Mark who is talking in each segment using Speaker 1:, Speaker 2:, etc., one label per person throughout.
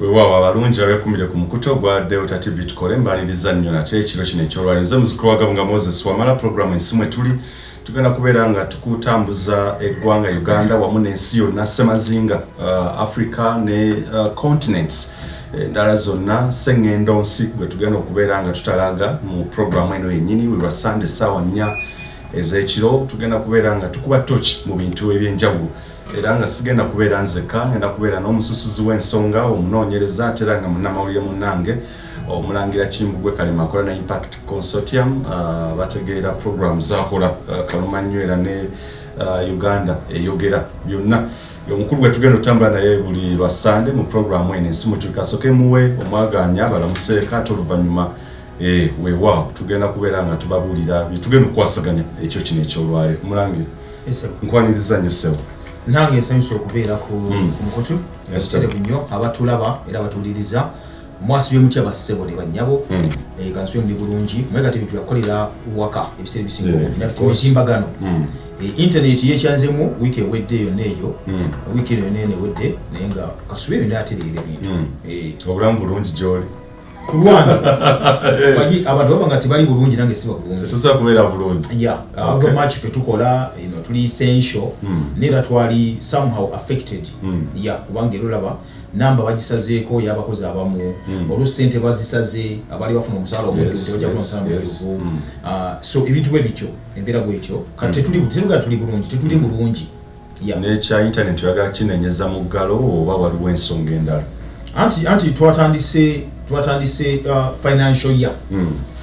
Speaker 1: Weewaawo, abalungi abeekumire ku mukutu gwa Delta TV, tukole mbaniriza nnyo nate ekiro kino ekyolwaliro. Nze muzukulu wa Gabunga Moses Wamala. Programu Ensi Mwe Tuli, tugenda kubeera nga tukutambuza eggwanga Uganda wamu n'ensi yonna semazinga, Africa ne continents endala zonna. Seŋŋendo nsi gwe tugenda okubeera nga tutalaga mu programu eno yennyini. Buli lwa Sande essaawa 4 ez'ekiro tugenda kubeera nga tukuba toki mu bintu ebyenjawulo, era nga sigenda kubeera nzekka, ngenda kubeera n'omususuzi w'ensonga, omunoonyereza, ate era nga munnamawulire munnange, Omulangira Kimbugwe Kalema, akola na Impact Consortium. Bategeera program zakola, Kalumannywera ne Uganda Eyogera byonna. Omukulu gwe tugenda otambula naye buli lwa Sande mu programu eno Ensi Mwe Tuli, kasooke muwe omwaganya balamuseeka, ate oluvannyuma weewaawo tugenda kubeera nga tubabuulira byetugenda okukwasaganya ekyo kino ekyolwaleero. Mulangira, nkwaniriza nnyo, ssebo.
Speaker 2: Nange nsanyusa okubeera ku mukutu serebu nnyo. Abatulaba era abatuwuliriza, mwasibye mutya bassebo ne bannyabo? Kansubye muli bulungi. Mwe kati ebintu byakukolera waka ebiseera ebisinga obungi, naffe emitimbagano. Internet yekyanzemu wiiki ewedde yonna eyo, wiiki eno yonna eno ewedde, naye nga kasube byonna atereera ebintu.
Speaker 1: Obulamu bulungi gy'oli?
Speaker 2: Ku lwange, manyi abantu baba nga tebali bulungi, nange siba bulungi.
Speaker 1: Tusobola kubeera bulungi.
Speaker 2: Yeah, however much ffe tukola eno tuli essential, naye era twali somehow affected. Yeah, kubanga era olaba namba bagisazeeko y'abakozi abamu, oluusi sente bazisaze, abaali bafuna omusaala omujjuvu tebajja kufuna omusaala mujjuvu. Ah, so ebintu bwe bityo, embeera bwetyo kati. Tetuli, tetugaa tuli bulungi, tetuli bulungi, yeah.
Speaker 1: N'ekya internet oyagala kinenyeza mu ggalo oba waliwo ensonga endala?
Speaker 2: Anti twatandise financial year.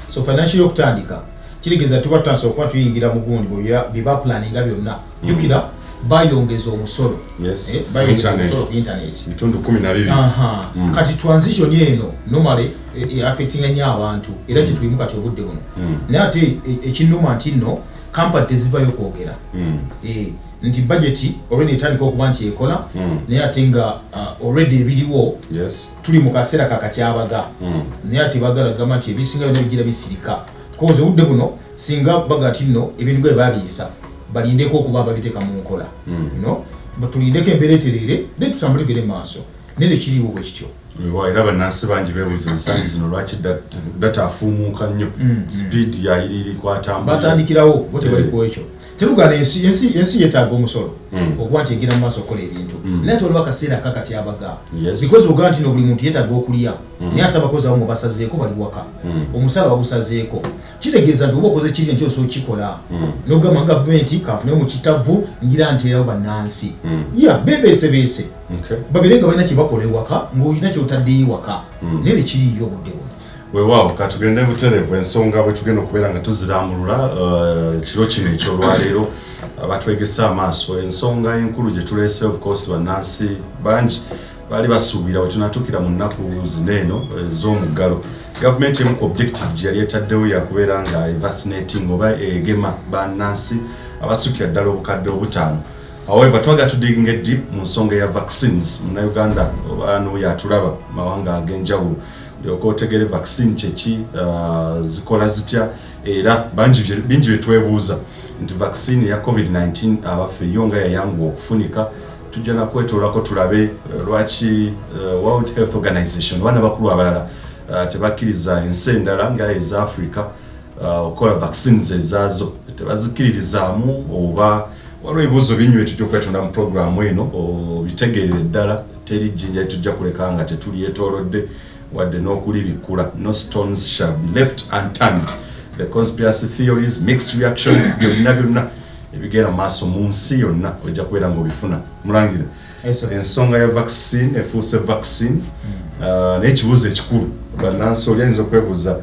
Speaker 2: So financial year okutandika kitegeeza tuba tutandise okuba tuyingira mu gundi bye baplaninga byonna. Jjukira bayongeza omusolo. Bayongeza
Speaker 1: Internet.
Speaker 2: omusolo ku internet.
Speaker 1: Bitundu 12.
Speaker 2: Aha. Kati transition eno normally affectinga nnyo abantu, era kyetulimu kati obudde buno. Naye ate ekinnuma nti nno kampani tezivayo kwogera nti budget already etandika okuba nti ekola, naye ate nga already ebiriwo tuli mu kaseera kakatyabaga, naye ate bagala gamba nti ebisinga byonna bigira bisirika, koze obudde buno singa baga nti nno ebintu nga bebabiyisa balindeko okuba babiteeka mu nkola. Tulindeko embeera etereere, then tutambule tugende mu maaso, naye tekiriiwo bwe kityo.
Speaker 1: Weewaawo, era bannansi bangi beebuuza ensangi zino lwaki data afuumuuka nnyo, speed yayiriri kwatambulira.
Speaker 2: Batandikirawo bo, tebali ku ekyo. Terugaana ensi yeetaaga omusolo okuba nti egenda mu maaso okukola ebintu, naye ate waliwo akaseera akakatyabaga, because ogamba nti no buli muntu yeetaaga okulya, naye ate abakozi abamu basazeeko, bali waka, omusaala bagusazeeko. Kitegeeza nti oba okoze kiri nti osobola okukikola nogamba nga gavumenti kanfune mu kitavu ngira nteerawo bannansi ya bebeesebeese babeere nga balina kyebakola ewaka, ng'olina kyotaddeyo ewaka, naye tekiriiyo obudde buno.
Speaker 1: Weewaawo, katugende butereevu ensonga bwe tugenda okubeera nga tuzirambulula ekiro kino ekyolwaleero. Abatwegese amaaso, ensonga enkulu gye tuleese, of course bannansi bangi baali basuubira bwe tunatuukira mu nnaku zino eno ez'omuggalo, gavumenti emu ku objective gye yali etaddewo yakubeera nga evaccinating oba egema bannansi abasukira ddala 50,000. However, twagala tudiginge deep mu nsonga ya vaccines. Munnayuganda oba n'oyo atulaba mu mawanga ag'enjawulo, lyoka otegere vaccine kyeki, zikola zitya, era bingi bye twebuuza nti vaccine ya COVID-19 abaffe yo nga yayanguwa okufunika. Tujja nakwetoolako tulabe lwaki World Health Organization oba nabakulu abalala tebakkiriza ensi endala nga eza Africa okukola vaccines ezaazo, tebazikkiririzaamu, oba waliwo ebibuuzo bingi bye tujja okwetonda mu programu eno obitegeerere ddala. Teri jjinja litujja kuleka nga tetulyetoolodde wadde n'okulibikkula. No stones shall be left unturned. The conspiracy theories, mixed reactions, byonna byonna ebigenda mu maaso mu nsi yonna ojja kubeera ng'obifuna. Mulangira, ensonga ya vaccine efuuse vaccine, naye ekibuuzo ekikulu bannansi oli ayinza okwebuuza,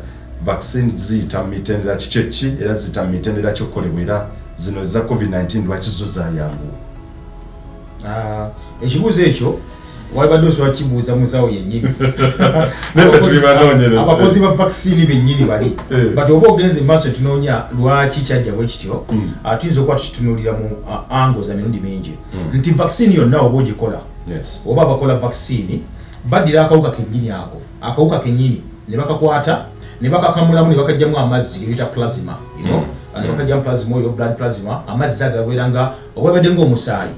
Speaker 1: vaccine ziyita mu mitendera kiki eki, era ziyita mu mitendera kyokkolebwa, era zino eza COVID-19 lwaki zo zayanguwa?
Speaker 2: Ah, ekibuuzo ekyo walibadde osobola kibuuza musawo yennyini.
Speaker 1: Naffe tuli banoonyereza.
Speaker 2: Abakozi ba vaccine bennyini bali. But oba ogenze mu maaso tunoonya lwaki kyajja bwe kityo, tuyinza okuba tukitunuulira mu angle za mirundi mingi, nti vaccine yonna oba ogikola, oba abakola vaccine baddira akawuka kennyini, ako akawuka kennyini ne bakakwata ne bakakamulamu ne bakajjamu amazzi gebiyita plasma, ne bakajjamu plasma oyo, blood plasma, amazzi ago agabeera nga obwabadde ng'omusaayi.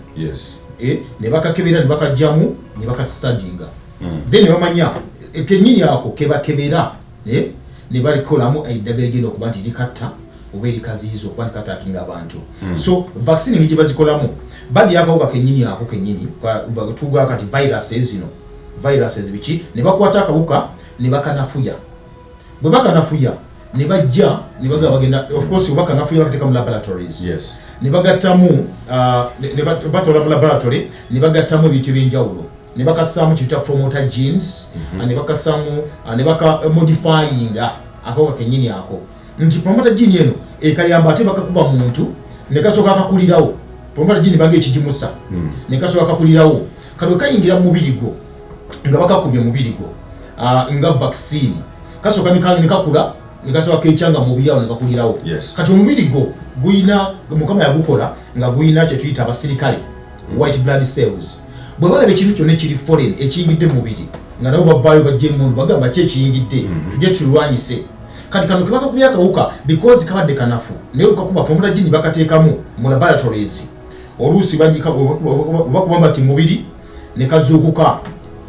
Speaker 2: Ne bakakebera ne bakajjamu ne bakastudinga. Then ne bamanya kennyini ako kebakebera, ne balikolamu eddagala erigenda okuba nti likatta oba erikaziyiza okuba nti kaattackinga abantu. So vaccine engeri gye bazikolamu, badya akawuka kennyini ako kennyini tuga kati viruses zino, viruses biki, ne bakwata akawuka ne bakanafuya. Bwe bakanafuya ne bajja ne bagamba bagenda, of course bwe bakanafuya bakateeka mu laboratories, ne bagattamu ne batoola mu laboratory ne bagattamu ebintu ebyenjawulo, ne bakassaamu kiyita promoter genes, ne bakassaamu ne baka modifyinga akawuka kennyini ako nti promoter gene eno ekayamba ate bakakuba muntu ne kasooka akakulirawo. Promoter gene banga ekigimusa ne kasooka kakulirawo. Kati bwe kayingira mu mubiri gwo nga bakakubye mubiri gwo nga vaccine, kasooka ne kakula ne kasooka kekyanga mu mubiri awo ne kakulirawo. Kati omubiri gwo guyina, Mukama yagukola nga guyina kyetuyita abasirikale, white blood cells. Bwe balaba ekintu kyonna ekiri foreign ekiyingidde mu mubiri, nga nabo bavaayo bajja emundu bagamba ki ekiyingidde, tujje tulwanyise. Kati kano kebakakubya akawuka, because kabadde kanafu, naye olukakuba promoter gene bakateekamu mu laboratories, oluusi bakuba bati mubiri ne kazuukuka,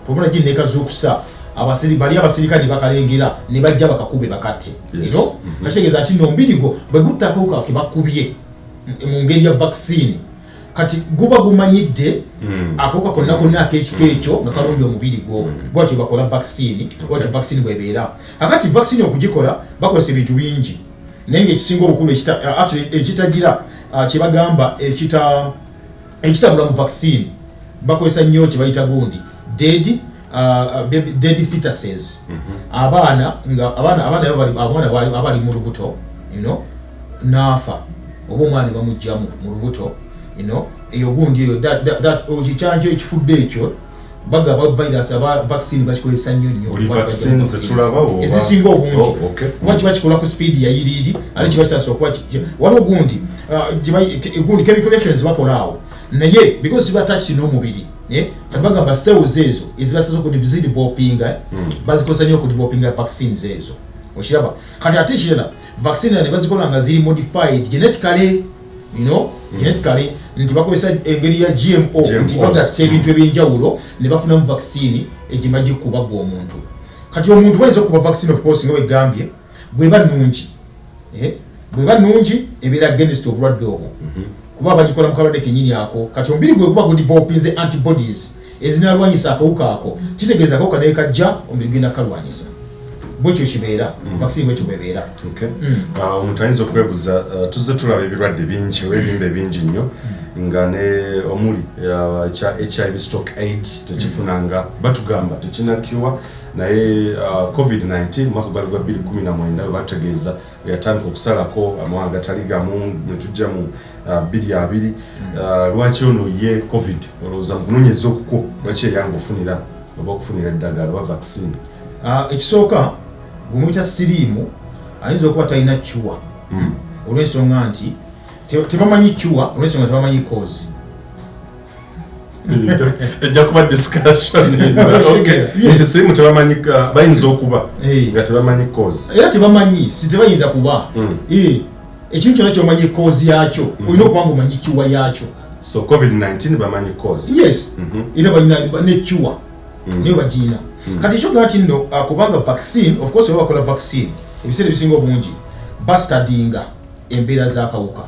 Speaker 2: promoter gene nekazuukusa bali abasirikale ne bakalengera ne bajja bakakube bakatte. You know? Kakitegeeza nti no omubiri gwo bwe gutta akawuka kebakubye mu ngeri ya vaccine, kati guba gumanyidde akawuka konna konna ak'ekika ekyo nga kalumbye omubiri gwo. Bwatyo bakola vaccine, bwatyo vaccine bwebeera. Akati vaccine okugikola bakozesa ebintu bingi, naye nga ekisinga obukulu actually ekitagira kyebagamba ekitabula mu vaccine, bakozesa nnyo kye bayita gundi dead dead fetuses. Abaana nga abaana abaana abali mu lubuto naafa oba omwana ne bamugjamu mu lubuto, eyo gundi eyo ekikyanjo ekifudde ekyo bagaba virus aba vaccine bakikozesa nnyo nnyo.
Speaker 1: Buli vaccines
Speaker 2: vaccines.
Speaker 1: Zetulaba oba-
Speaker 2: Ezisinga obungi.
Speaker 1: Oh, okay.
Speaker 2: Kuba kiba kikola ku speed ya yiriiri, ate kiba kisaasa okuba waliwo gundi gundi chemical reactions bakola awo, naye because ziba touch n'omubiri, kati bagamba cells ezo ezibasaza okuzidevelopinga bazikozesa nnyo okudevelopinga vaccines ezo, okiraba? Kati ate ekirala, vaccine ne bazikola nga ziri modified genetically, genetically nti bakozesa engeri ya GMO nti
Speaker 1: GMOs.
Speaker 2: Bagatta ebintu ebyenjawulo ne bafunamu vaccine egima gikuba gwe omuntu. Kati omuntu bayinza okuba vaccine, of course nga wegambye, bweba nnungi, bweba nnungi ebeera against obulwadde obwo kuba bagikola mu kalwadde kenyini ako. Kati omubiri gwe guba gudevelopinze antibodies ezinalwanyisa akawuka ako, kitegeeza akawuka naye kajja omubiri genda kalwanyisa. Bwekyo kibeera vaccine, bwekyo bwebeera.
Speaker 1: Okay. Omuntu ayinza okwebuuza, tuzze tulaba ebirwadde bingi oba ebimbe bingi nnyo nga ne omuli ekya HIV stroke AIDS tekifunanga, batugamba tekina cure, naye COVID-19 mwaka gwali gwa 2019 we bategeeza yatandika okusalako amawanga gatali gamu ne tujja mu 2020. Lwaki ono ye COVID olowooza mu kunoonyeza okukwo lwaki eyanga ofunira oba okufunira eddagala oba vaccine?
Speaker 2: Ekisooka, bwemuyita siriimu ayinza okuba talina cure olw'ensonga nti tebamanyi cure, olw'ensonga tebamanyi cause.
Speaker 1: Ejja kuba discussion. Okay. Nti sirimu tebamanyi, bayinza okuba nga tebamanyi cause.
Speaker 2: Era tebamanyi, si tebayinza kuba. Ekintu kyonna kyomanyi cause yakyo, olina okuba nga omanyi cure yakyo.
Speaker 1: So COVID-19 bamanyi cause?
Speaker 2: Yes. Era balina ne cure, naye bagirina. Kati ekyogaa nti nno kubanga vaccine, of course oba bakola vaccine, ebiseera ebisinga obungi bastudyinga embeera z'akawuka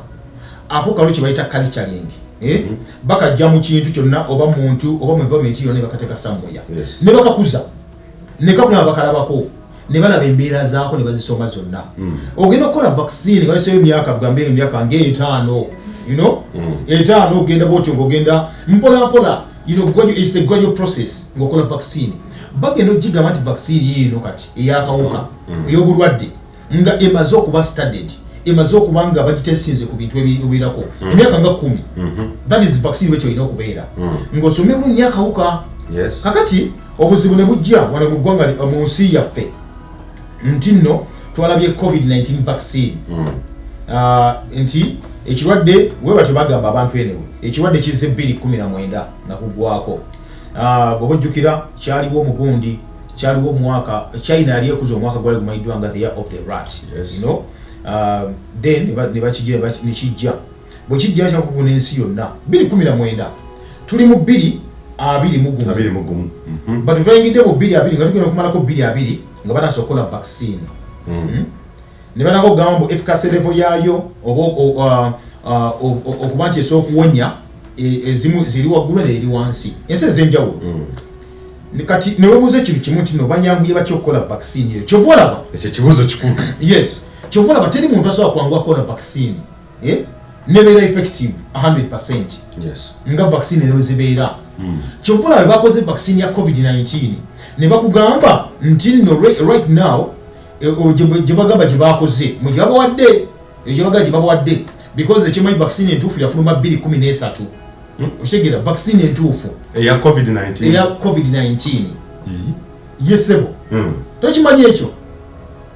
Speaker 2: ako kalo kye bayita culturing, eh? Bakajja mu kintu kyonna oba muntu oba mu environment yonna ne bakateeka somewhere ne bakakuza ne kakula nga bakalabako ne balaba embeera zaako ne bazisoma zonna. Ogenda okukola vaccine nga bayiseyo emyaka, gambe emyaka nga 50, 50, ogenda bwotyo ng'ogenda mpola mpola, it's a gradual process ng'okola vaccine. Bagenda ogigamba nti vaccine yiino kati ey'akawuka, ey'obulwadde, nga emaze okuba studied, emaze okuba nga bagitesinze ku bintu ebiwerako emyaka nga 10. That is vaccine bwekyo olina okubeera ng'osomye bulungi akawuka. Kakati obuzibu ne bujja wano mu ggwanga mu nsi yaffe nti nno twalabye COVID-19 vaccine. Nti ekirwadde we batyo bagamba abantu, enewe ekirwadde kizze 2019 nga kuggwako. Bw'oba ojjukira kyaliwo omugundi, kyaliwo omwaka China yali ekuza omwaka gwali gumanyiddwa nga the year of the rat. Then ne bakigira ne kijja, bwe kijja kyakuguna ensi yonna 2019, tuli mu 21.
Speaker 1: 21.
Speaker 2: But twayingidde mu 2020 nga tugenda okumalako 2020 nga batandise okukola vaccine. Ne batandika okugamba mbu efficacy level yaayo oba okuba nti esobola okuwonya, ezimu ziri waggulu neri wansi, ensi ez'enjawulo. Kati newebuuza ekintu kimu nti no bayanguye batya okukola vaccine eyo? Kyova olaba
Speaker 1: Ekyo ekibuuzo kikulu.
Speaker 2: Yes, kyova olaba teri muntu asobola kwanguwa kukola vaccine, eh? Nebeera effective 100% nga vaccine eno zibeera. Kyova olaba bakoze vaccine ya COVID-19 ne bakugamba nti nno right now, gye bagamba gye bakoze mwe gye babawadde, gye bagamba gye babawadde, because ekimanyi vaccine entuufu yafuluma 2013. Okitegeera? Vaccine entuufu
Speaker 1: eya COVID-19.
Speaker 2: Eya COVID-19, yesebo. Tokimanyi ekyo?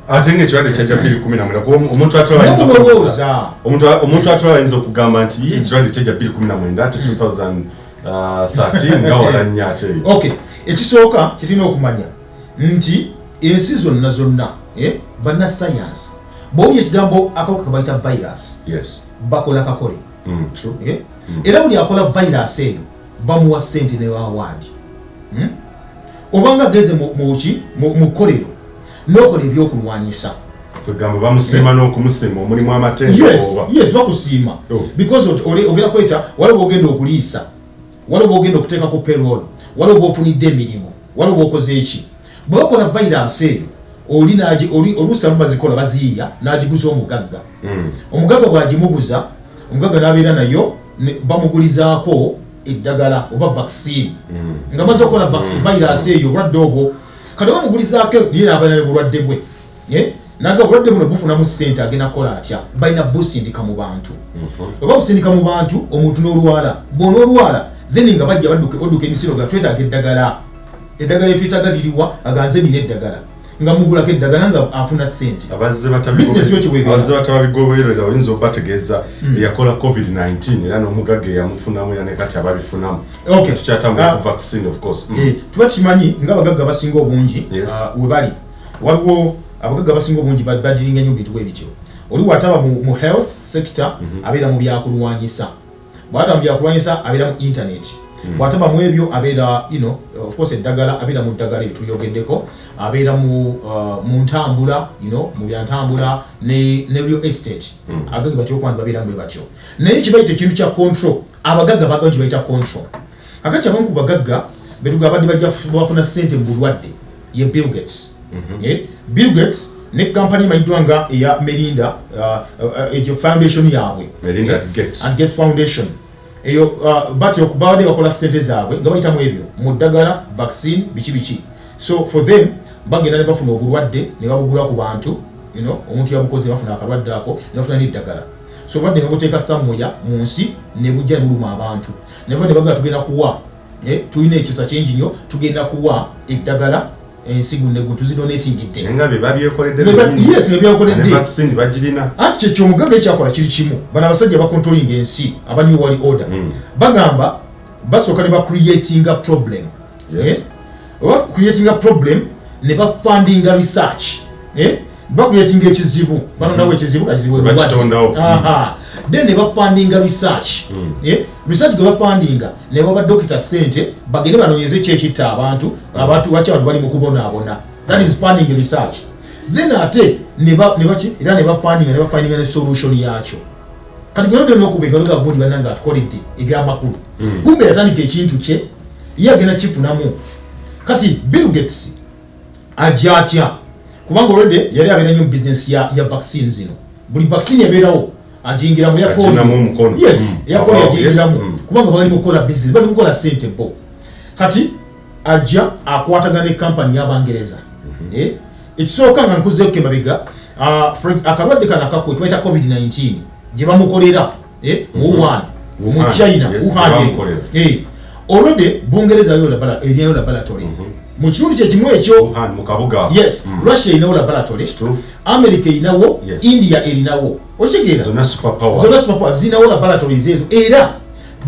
Speaker 1: Ate nga ekirwadde kyajja 2019, kuba omuntu atulaba ayinza okubuuza.
Speaker 2: Nokulowooza.
Speaker 1: Omuntu atulaba ayinza okugamba nti, "Ye, ekirwadde kyajja 2019 ate 2013 nga wala nnyo ate eyo."
Speaker 2: Okay, ekisooka kyetulina okumanya nti ensi zonna zonna, bannasayansi bw'owulira ekigambo akawuka kebayita virus, bakola kakole.
Speaker 1: True.
Speaker 2: Eh? Era buli akola virus eyo bamuwa sente ne award. Obanga geze muki mu kkolero n'okola ebyokulwanyisa,
Speaker 1: Kwegamba bamusiima n'okumusiima omulimu amateeka
Speaker 2: yes,
Speaker 1: oba
Speaker 2: yes, bakusiima.
Speaker 1: Oh.
Speaker 2: Because ogenda kweta, waliwo bwogenda okuliisa, waliwo bwogenda okuteeka ku payroll, waliwo bwofunidde emirimu, waliwo bwokoze eki. Bwe bakola virus eyo, oli oluusi abamu bazikola, baziyiya n'agiguza omugagga. Omugagga bw'agimuguza, omugagga n'abeera nayo, bamugulizaako eddagala oba vaccine nga maze okukola virus eyo, obulwadde obwo. Kati bamugulizaako, ye n'abeera ne bulwadde bwe. Eh? Naga obulwadde buno bufunamu ssente, agenda kukola atya? Balina busindika mu bantu. Oba busindika mu bantu, omuntu n'olwala, bw'onoolwala then nga bajja badduka emisiro ga twetaaga eddagala, eddagala etwetaaga liriwa? Aganze nina eddagala, nga mugulako eddagala nga afuna ssente.
Speaker 1: Abazze
Speaker 2: Business yo kibwebeera.
Speaker 1: Abazze batababigoberera, oyinza okubategeeza eyakola COVID-19 era n'omugagga eyamufunamu era ne kati ababifunamu. Tukyatambula ku vaccine, of course.
Speaker 2: Eh, tuba tukimanyi nga abagagga abasinga obungi, we bali, waliwo abagagga abasinga obungi badiringa nnyo mu bintu bwe bityo. Oli bw'ataba mu health sector, abeera mu byakulwanyisa, bw'ataba mu byakulwanyisa abeera mu internet, bw'ataba mu ebyo abeera, of course eddagala, abeera mu ddagala ebyo tulyogeddeko, abeera mu ntambula, mu byantambula ne real estate. Abagagga batya okuba nti babeera bwe batyo, naye kibayita ekintu kya control. Abagagga bagala kibayita control. Kakati abamu ku bagagga betuga abadde bajja bafuna ssente mu bulwadde ye Bill Gates. Eh, Bill Gates ne kampani emanyiddwa nga eya Melinda, egyo foundation yaabwe.
Speaker 1: Melinda
Speaker 2: Eh,
Speaker 1: Gates.
Speaker 2: And Gates Foundation eyo, batyo babadde bakola ssente zaabwe nga bayitamu ebyo mu ddagala, vaccine, biki biki. So for them bagenda ne bafuna obulwadde ne babugula ku bantu, omuntu yabukoze, bafuna akalwadde ako ne bafuna n'eddagala. So obulwadde ne buteeka somewhere mu nsi ne bujja ne buluma abantu, ne bava ne bagamba tugenda kuwa, tulina ekisa kingi nnyo, tugenda kuwa eddagala ensigu negu tuzidonatingidde.
Speaker 1: Naye nga bye babyekoledde bennyini.
Speaker 2: Yes, bye byekoledde.
Speaker 1: Ne vaccine bagirina.
Speaker 2: Anti kyekyo omugagga ekyakola kiri kimu. Bano abasajja bacontrollinga ensi, aba New World Order, bagamba basooka ne bacreatinga problem. Eh? Oba creatinga problem ne bafundinga research, eh? Bacreatinga ekizibu, batondawo ekizibu, kakizibu
Speaker 1: Ne bakitondawo.
Speaker 2: Aha. Then ne bafundinga research. Eh? Research gwe bafundinga ne baba dokita sente bagende banoonyeze ki ekitta abantu, abantu lwaki abantu bali mu kubonaabona. That is funding research. Then ate ne baki era ne bafundinga ne bafindinga ne solution yakyo. Kati gwe n'okuba engalo ga gundi bannange atukoledde ebyamakulu. Kumbe yatandika ekintu kye, ye agenda kifunamu. Kati Bill Gates ajja atya? Kubanga already yali abeera nnyo mu business ya vaccine zino. Buli vaccine ebeerawo agiyingiramu, ya polio.
Speaker 1: Aginamu omukono.
Speaker 2: Yes, eya polio agiyingiramu. Kubanga bali mu kukola business, bali mu kukola ssente bo. Kati ajja akwatagana ne kampani y'Abangereza. Eh, ekisooka nga nkuzeeko emabega, akalwadde kano akako kebayita COVID-19 gye bamukolera, mu Wuhan, mu
Speaker 1: Wuhan,
Speaker 2: China,
Speaker 1: yes,
Speaker 2: Wuhan
Speaker 1: gye
Speaker 2: eyo.
Speaker 1: bamukolera.
Speaker 2: Already Bungereza yo erinayo laboratory mu kitundu kyekimu ekyo.
Speaker 1: Wuhan, mu kabuga.
Speaker 2: Yes. Russia erinawo laboratory.
Speaker 1: Kituufu.
Speaker 2: America erinawo. India erinawo, okitegeera?
Speaker 1: Zonna super powers.
Speaker 2: Zonna super zinawo laboratories ezo, era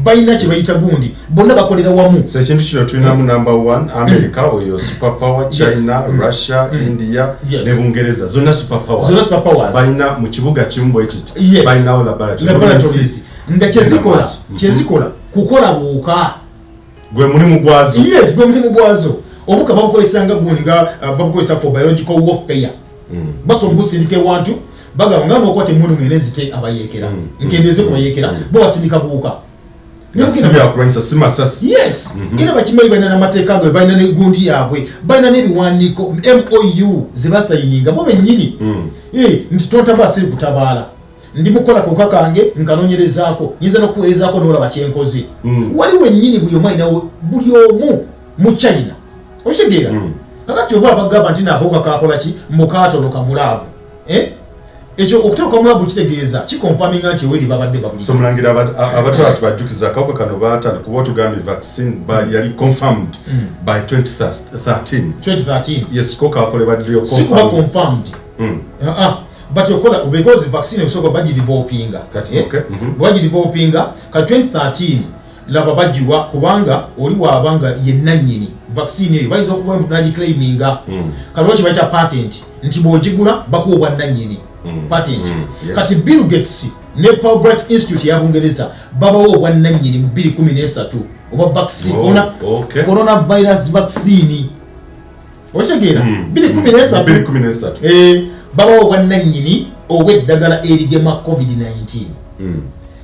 Speaker 2: balina kye bayita gundi, bonna bakolera wamu.
Speaker 1: So ekintu kino tulinamu number one America, oyo super power, China, Russia, India ne Bungereza, zonna super powers.
Speaker 2: Zonna super powers.
Speaker 1: Balina mu kibuga kimu bwe kiti balinawo laboratory.
Speaker 2: Laboratories nga kyezikola,
Speaker 1: Genda maaso.
Speaker 2: kyezikola kukola buwuka.
Speaker 1: Gwe mulimu gwazo.
Speaker 2: Yes, gwe mulimu gwazo. Obuka babukozesa nga gundi, nga babukozesa for biological warfare. Basobola obusindika ewantu, bagamba nga nokwata emundu ngende nzite abayeekera, nkendeze ku bayeekera. Bo basindika buwuka.
Speaker 1: Nga si byakulwanyisa, si masasi.
Speaker 2: Yes, era bakimanyi, balina n'amateeka gaabwe, balina negundi yaabwe, balina n'ebiwandiiko, MOU ze basayininga bo bennyini. Eh, nti tontaba, siri kutabaala, ndi mukukola kawuka kange, nkanonyerezaako, nyinza n'okuweerezaako n'olaba kyenkoze. Wali wennyini buli omu alinawo, buli omu mu China, okitegeera? Kakati ova abagamba nti nakawuka kakola ki, mukatoloka mu lab. Eh? Ekyo okutoloka mu lab kitegeeza kiconfirminga nti eweri babadde babuli.
Speaker 1: So mulangira, abatwala tubajjukiza akawuka kano batandika kuba otugambye vaccine yali confirmed by 2013.
Speaker 2: 2013.
Speaker 1: Yes, ko kakolebwa ddi?
Speaker 2: Si kuba confirmed. Ah, but okola because vaccine esooka bagidevelopinga.
Speaker 1: Kati,
Speaker 2: Eh?
Speaker 1: okay.
Speaker 2: Bwe bagidevelopinga ka 2013, laba bagiwa kubanga oli waaba nga ye nannyini vaccine eyo, bayinza okuva mbu nagiclaiminga. Kati lwaki bayita patent? Nti bw'ogigula bakuwa obwannannyini. Patent. Kati Bill Gates ne Pirbright Institute ya Bungereza babawo obwannannyini mu 2013 oba vaccine,
Speaker 1: Oh, okay.
Speaker 2: coronavirus vaccine, okitegeera? 2013.
Speaker 1: 2013.
Speaker 2: Eh, babawo obwannannyini obw'eddagala erigema COVID-19.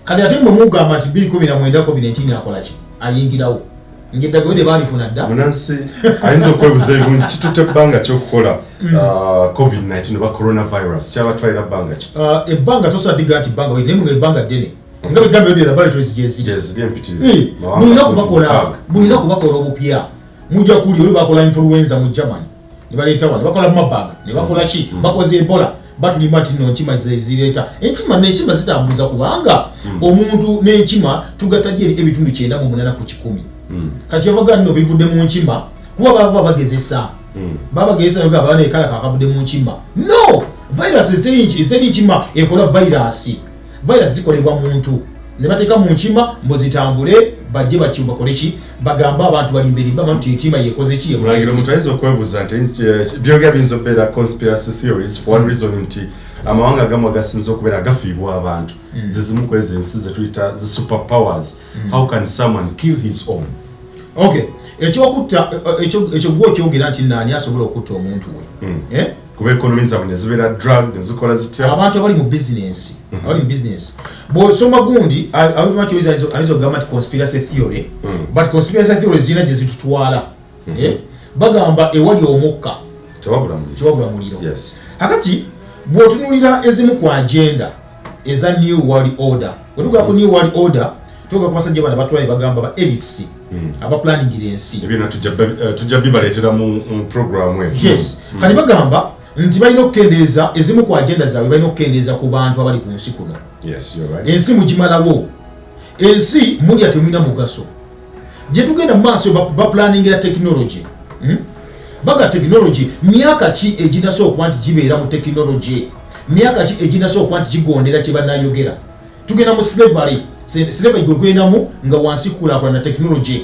Speaker 2: Kati ate mwe mugamba nti 2019 COVID-19 akola ki? Ayingirawo ng'eddagala lye baalifuna dda.
Speaker 1: Munansi ayinza okwebuza ebirungi, kitutte ebbanga kyokukola COVID-19 oba coronavirus, kyabatwalira bbanga ki?
Speaker 2: Ebbanga tosobola diga nti bbanga, naye nga ebbanga ddene, nga bwegamba yodde laboratories gyeziri.
Speaker 1: Gyeziri empitirivu.
Speaker 2: Eh,
Speaker 1: Mawanga
Speaker 2: mulina kubakola
Speaker 1: 16.
Speaker 2: Mulina kubakola obupya. Mujja kuli oli bakola influenza mu Germany ne baleeta wano, bakola Marburg ne bakola ki, bakoze Ebola. Batulima nti no nkima zireeta enkima, n'enkima zitambuza, kubanga omuntu n'enkima tugatta gyeri ebitundu 98%. Kati ovaga nno bivudde mu nkima, kuba baba bagezesa, baba bagezesa nga baba kakavudde mu nkima. No virus ezeri nkima ekola virus. Virus zikolebwa muntu ne bateeka mu nkima mbu zitambule, bajje baki bakole ki, bagambe abantu, balimberimbe abantu nti enkima yekoze ki.
Speaker 1: Mulangira,
Speaker 2: Yekoze.
Speaker 1: Omuntu ayinza okwebuuza nti byogera biyinza okubeera conspiracy theories for one reason, nti amawanga agamu agasinza okubeera agafiibwa abantu ze zimu ku ezo ensi zetuyita zi super powers. How can someone kill his own?
Speaker 2: Okay, ekyokutta ekyo gwe okyogera nti naani asobola okutta omuntu we? Eh?
Speaker 1: Kuba economy zaabwe ne zibeera drug ne zikola zitya?
Speaker 2: Abantu abali mu business, abali mu business, bw'osoma gundi ayinza okugamba nti conspiracy theory. But conspiracy theory zirina gye zitutwala. Eh? Bagamba ewali omukka
Speaker 1: tewabula muliro.
Speaker 2: Tewabula muliro. Akati bw'otunulira ezimu ku agenda eza New World Order, bwe ku New World Order tuga ku basajja bano batulaye, bagamba ba elites abaplaningira ensi.
Speaker 1: Ebyo tujja bibaleetera mu programu eyo.
Speaker 2: Yes, kati bagamba nti balina okukendeeza, ezimu ku agenda zaabwe balina okukendeeza ku bantu abali ku nsi kuno.
Speaker 1: Yes, you're right.
Speaker 2: Ensi mugimalawo, ensi mulya temulina mugaso. Gye tugenda mu maaso baplaningira technology. Baga technology, myaka ki eginasobola okuba nti gibeera mu technology? Myaka ki eginasobola okuba nti gigondera kye banayogera? Tugenda mu slavery. Slavery gwe gwendamu nga wansi kukulaakulana technology,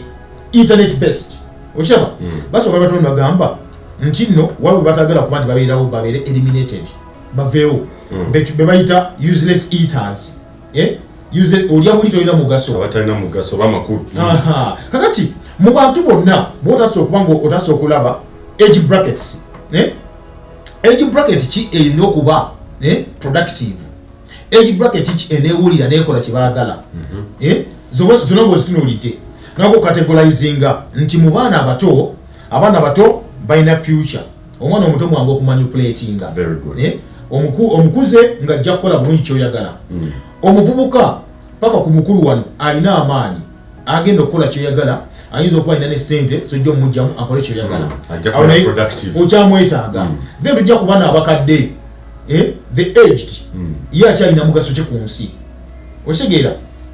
Speaker 2: internet based, okiraba? Basooka batonda, bagamba nti nno waliwo batagala kuba nti babeerawo, babeere eliminated, baveewo. Be bayita useless eaters. Eh? Useless, olya buli tolina mugaso.
Speaker 1: Abatalina mugaso oba amakulu.
Speaker 2: Aha. Kakati mu bantu bonna bwotasa okuba nga otasa okulaba age brackets, eh? Age bracket ki erina okuba, eh, productive? Age bracket ki eneewulira nekola kyebaagala? Eh? Zonna ng'ozitunuulidde nako categorizinga nti mu baana abato, abaana abato balina future. Omwana omuto mwangu okumanipulatinga.
Speaker 1: Very good.
Speaker 2: Eh? Omukuze ng'ajja kukola bulungi kyoyagala. Omuvubuka paka ku mukulu wano alina amaanyi, agenda okukola kyoyagala, ayinza okuba alina ne sente zojja omugjamu akole kyoyagala.
Speaker 1: Ajja
Speaker 2: Awo
Speaker 1: kubeera
Speaker 2: naye
Speaker 1: productive.
Speaker 2: okyamwetaaga. Then tujja kuba n'abakadde, eh, the aged. Ye akyalina mugaso ki ku nsi? Okitegeera?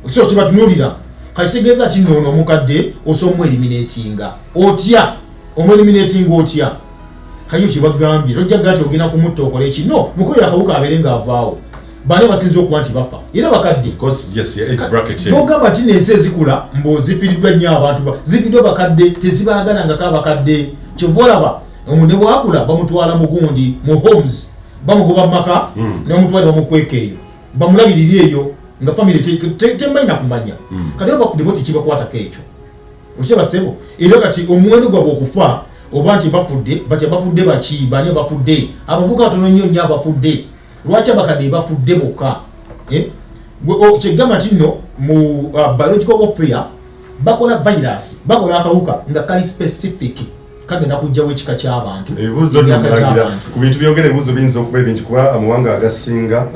Speaker 2: So kyebatunulira kakitegeeza nti noono omukadde osobola omweliminatinga otya? Omweliminatinga otya? Kaliyo kyebagambye, tojja gaa nti ogenda kumutta okole ki. No mukoyo akawuka abeere ng'avaawo, bani abasinza okuba nti bafa era bakadde?
Speaker 1: Of course, yes, yeah, age bracket, yeah.
Speaker 2: Nogamba nti nensi ezikula mbu zifiiriddwa nnyo abantu, zifiiriddwa bakadde, tezibaagalangako abakadde. Kyova olaba ne bwakula bamutwala mu gundi, mu homes, bamugoba mu maka. Nemutwala bamukweka eyo, bamulabirira eyo nga family temanyi nakumanya. Kati abo bakudde bo tekibakwatako ekyo. Okiraba ssebo? Era kati omuwendo gwabwe okufa oba nti bafudde, batya bafudde baki, bani abafudde? Abavubuka batono nnyo nnyo abafudde. Lwaki abakadde bafudde bokka? Eh? Kyegamba nti nno mu biological warfare bakola virus, bakola akawuka nga kali specific, kagenda kujjawo ekika ky'abantu.
Speaker 1: Ebibuuzo byomulangira ku bintu byogera, ebibuuzo biyinza okuba ebingi kuba amawanga agasinga,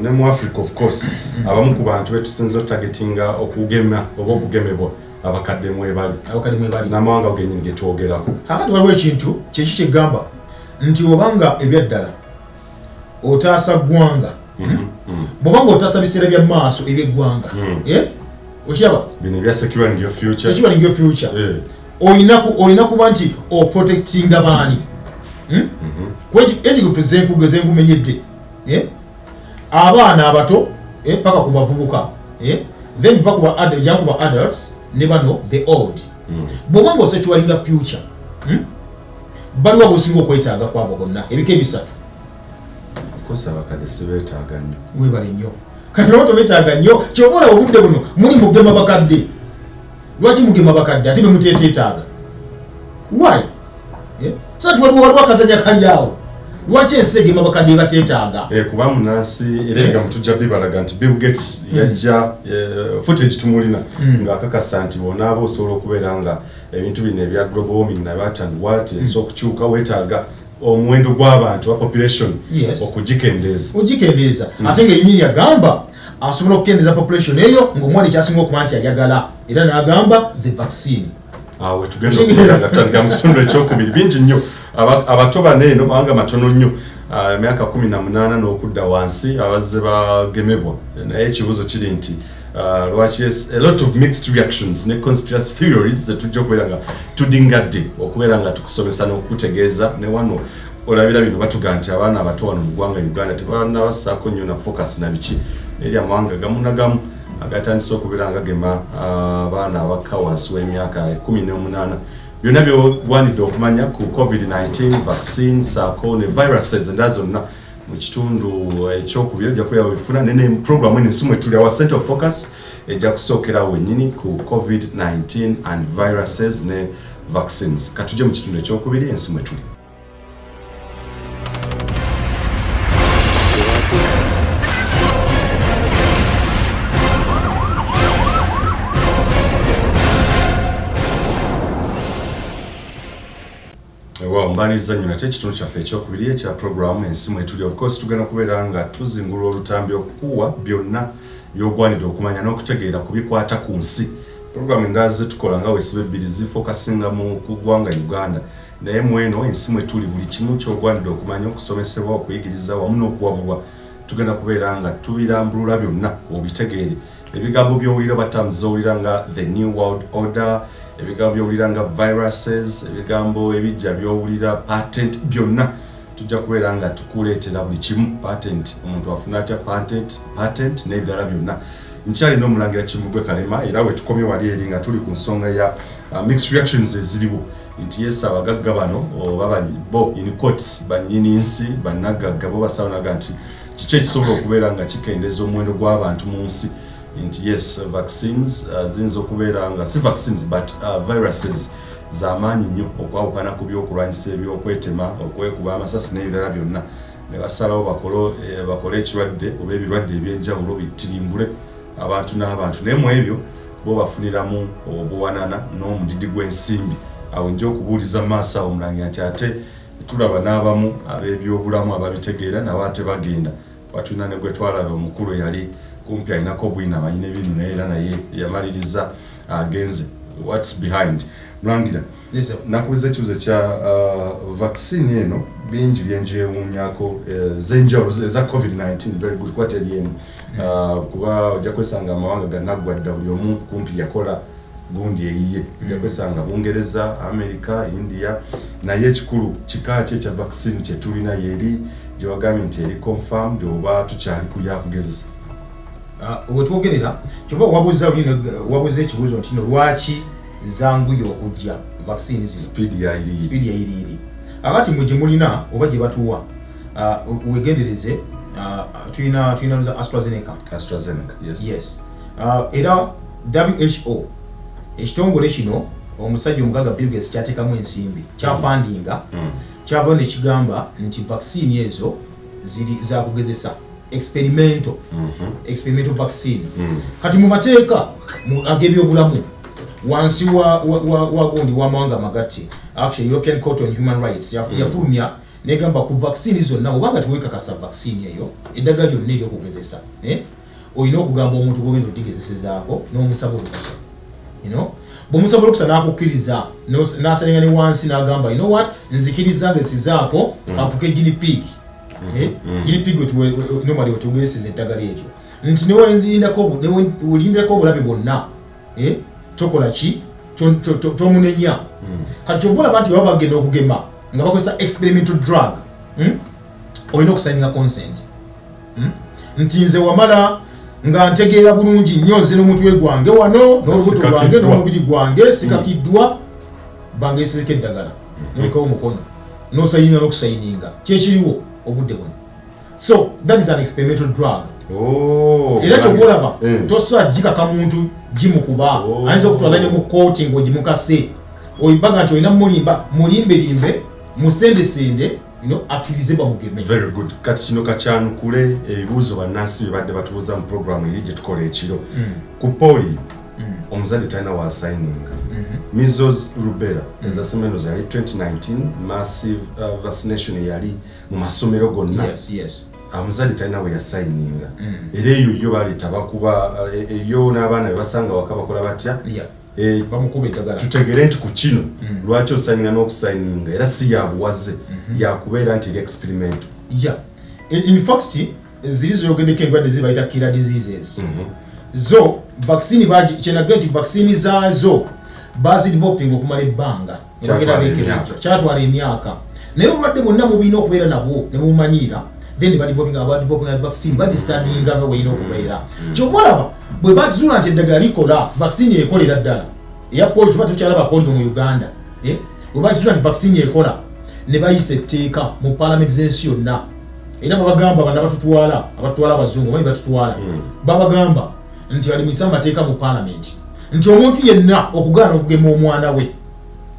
Speaker 1: ne mu Africa of course, abamu ku bantu betusinza otargetinga okugema oba okugemebwa abakadde mwebali.
Speaker 2: Abakadde mwebali.
Speaker 1: N'amawanga genyini getwogerako.
Speaker 2: Kakati waliwo ekintu kyeki kyegamba nti obanga ebyaddala otaasa ggwanga, bwobanga otaasa biseera bya maaso ebyeggwanga, eh? Okiraba?
Speaker 1: Bino ebya securing your future.
Speaker 2: Securing your future. Olina kuba nti oprotectinga baani? Age group zenkumenyedde, eh? Abaana abato, paka ku bavubuka, then va jangu ba adults ne bano the old. Bw'oba nga osecuringa future, Baliwo abosinga okwetaaga kwabo bonna ebika ebisatu?
Speaker 1: Of course abakadde sibeetaaga nnyo.
Speaker 2: Webale nnyo. Kati oba tobeetaaga nnyo, kyova olaba obudde buno muli mugema bakadde. Lwaki mugema bakadde ate bemuteeteetaaga? Why? Eh? So ati waliwo akazanya kali awo. Lwaki ensi egema bakadde ebateetaaga?
Speaker 1: Kuba munansi era ebigambo tujja bibalaga nti Bill Gates yajja, footage tumulina ng'akakasa nti bonaaba osobola okubeera nga ebintu bino ebya global warming nabat and what, ensi okukyuka weetaaga omuwendo gw'abantu wa population okugikendeeza.
Speaker 2: Ogikendeeza, ate nga yenyini yagamba asobola okukendeeza population eyo ng'omwana ekyasinga okuba nti ayagala, era n'agamba ze vaccine.
Speaker 1: Awo tugenda okubeera nga tutandika mu kitundu ekyokubiri. Bingi nnyo. Abato bano eno mawanga matono nnyo, emyaka 18 n'okudda wansi abazze bagemebwa, naye ekibuuzo kiri nti lwaki a lot of mixed reactions ne conspiracy theories zetujja okubeera nga tudingadde okubeera nga tukusomesa n'okukutegeeza. Ne wano olabira bino batuga nti abaana abato wano mu ggwanga Uganda tebanabassaako nnyo na focus na biki, eri amawanga gamu na gamu agatandise okubeera nga gagema abaana abakka wansi w'emyaka 18. Byonna byogwanidde okumanya ku COVID-19 vaccine saako ne viruses endala zonna mu kitundu ekyokubiri ojja kubeera webifuna. Nene program eno ensi mwetuli, our center of focus ejja kusookera wennyini ku COVID-19 and viruses ne vaccines. Katujje mu kitundu ekyokubiri, ensi mwetuli. Mbaniriza nnyo nate ekitundu kyaffe ekyokubiri ekya programu ensi mwetuli. Of course tugenda kubeera nga tuzingulula olutambi okukuwa byonna byogwanidde okumanya n'okutegeera ku bikwata ku nsi. Programu endala zetukola nga wesiba ebbiri zifokasinga mu ku ggwanga Uganda, naye mweno ensi mwetuli buli kimu kyogwanidde okumanya, okusomesebwa, okuyigiriza wamu n'okuwabulwa tugenda kubeera nga tubirambulula byonna obitegeere. Ebigambo by'owulira oba terms z'owulira nga the new world order, ebigambo by'owulira nga viruses, ebigambo ebijja by'owulira patent, byonna tujja kubeera nga tukuleetera buli kimu. Patent, omuntu afuna atya patent, patent n'ebirala byonna. Nkyalina omulangira Kimbugwe Kalema, era we tukomye wali eri nga tuli ku nsonga ya mixed reactions eziriwo nti yes, abagagga bano oba bo in quotes bannyini nsi, bannagagga, bo basalawo nti kiki ekisobola okubeera nga kikendeeza omuwendo gw'abantu mu nsi, nti yes, vaccines ziyinza okubeera nga si vaccines but viruses z'amaanyi nnyo okwawukana ku byokulwanyisa ebyokwetema, okwekuba amasasi n'ebirala byonna, ne basalawo bakole ekirwadde oba ebirwadde ebyenjawulo bitirimbule abantu n'abantu, naye mu ebyo bo bafuniramu obuwanana n'omudidi gw'ensimbi. Awo nja okubuuliza mu maaso awo omulangira nti ate tulaba n'abamu ab'ebyobulamu ababitegeera nabo ate bagenda batulina ne gwe twalaba omukulu eyali kumpi alinako bwino amanyi ne bino, naye era naye yamaliriza agenze. What's behind? Mulangira, nakubuza ekibuzo kya vaccine eno, bingi byenjewuunyako zenjawulo eza COVID-19. Very good, kuba teri emu, kuba ojja kwesanga amawanga ganaggwa dda buli omu kumpi yakola gundi eyiye. Ojja kwesanga Bungereza, America, India, naye ekikulu kika ki ekya vaccine kyetulina? Yeri gye wagambye nti eri confirmed oba tukyali ku yakugezesa?
Speaker 2: Wetwogerera kyova wabuuza wabuuza ekibuuzo nti no lwaki zanguye okujja vaccine zino?
Speaker 1: Speed ya iri.
Speaker 2: Speed ya iri akati mwe gye mulina oba gye batuwa, wegendereze, tulina za AstraZeneca.
Speaker 1: AstraZeneca, yes.
Speaker 2: Yes, era WHO Ekitongole kino omusajja omugagga Bill Gates kyateekamu ensimbi, kyafundinga, kyavayo nekigamba nti vaccine ezo ziri zakugezesa, experimental, experimental vaccine. Kati mu mateeka ag'ebyobulamu wansi wa gundi w'amawanga amagatte, actually European Court on Human Rights yafulumya negamba ku vaccine zonna, obanga tewekakasa vaccine eyo, eddagala lyonna eryokugezesa, eh? Olina okugamba omuntu gwogenda odigezesezaako n'omusaba olukusa, bw'omusaba olukusa n'akukkiriza, n'asalinga ne wansi n'agamba, "You know what, nzikiriza ngesizaako kanfuke guinea pig." Eh? Guinea pig normally wetugezeseza eddagala eryo nti newolindako obulabe bwonna, eh? Tokola ki? Tomunenya. Kati kyova olaba nti baba bagenda okugema nga bakozesa experimental drug, Olina okusayininga consent, Nti nze wamala nga ntegeera bulungi nnyo nze n'omutwe gwange wano n'olubuto lwange
Speaker 1: Sikakiddwa.
Speaker 2: n'omubiri gwange sikakiddwa, bangesezeko eddagala, nolekawo omukono nosayininga n'okusayininga kyekiriwo obudde buno. So that is an experimental drug.
Speaker 1: Oh,
Speaker 2: Era kyova olaba tosobola gikaka muntu gimukuba. Ayinza okutwala ne mu kooti ng'ogimukase, oyibaga nti olina mulimba, mulimbelimbe, musendesende, akkirize bamugeme.
Speaker 1: Very good. Kati kino kakyanukule ebibuuzo bannansi bye badde batubuuza mu programu eri gye tukola ekiro. Ku polio omuzadde talina wasayininga. Measles, rubella ezasemeno yali 2019 massive vaccination yali mu masomero gonna. Omuzadde talina we yasayininga. Era eyo yo baleeta bakuba eyo n'abaana be basanga waka bakola batya?
Speaker 2: Bamukuba eddagala.
Speaker 1: Tutegere nti ku kino lwaki osayininga n'okusayininga era si yabuwaze yakubeera nti eri experiment.
Speaker 2: Yeah, in fact ziri zoyogeddeko endwadde ziri bayita killer diseases. Zo vaccine kyenaga nti vaccine zaazo bazideveloping okumala ebbanga.
Speaker 1: Kyatwala
Speaker 2: Bagenda beekebejja.
Speaker 1: emyaka.
Speaker 2: Kyatwala emyaka, naye obulwadde bwonna mubulina okubeera nabwo ne bumumanyira, then badevelopinga vaccine, bagistudyinga nga bwerina okubeera. Kyova olaba bwe bazuula nti eddagala likola, vaccine ekolera ddala eya polio, tuba tukyalaba polio mu Uganda, eh? Bwe bazuula nti vaccine ekola, ne bayisa etteeka mu parliament z'ensi yonna, era babagamba bana batutwala, abatutwala abazungu omanyi batutwala, babagamba nti alimisa amateeka mu parliament nti omuntu yenna okugaana okugema omwana we,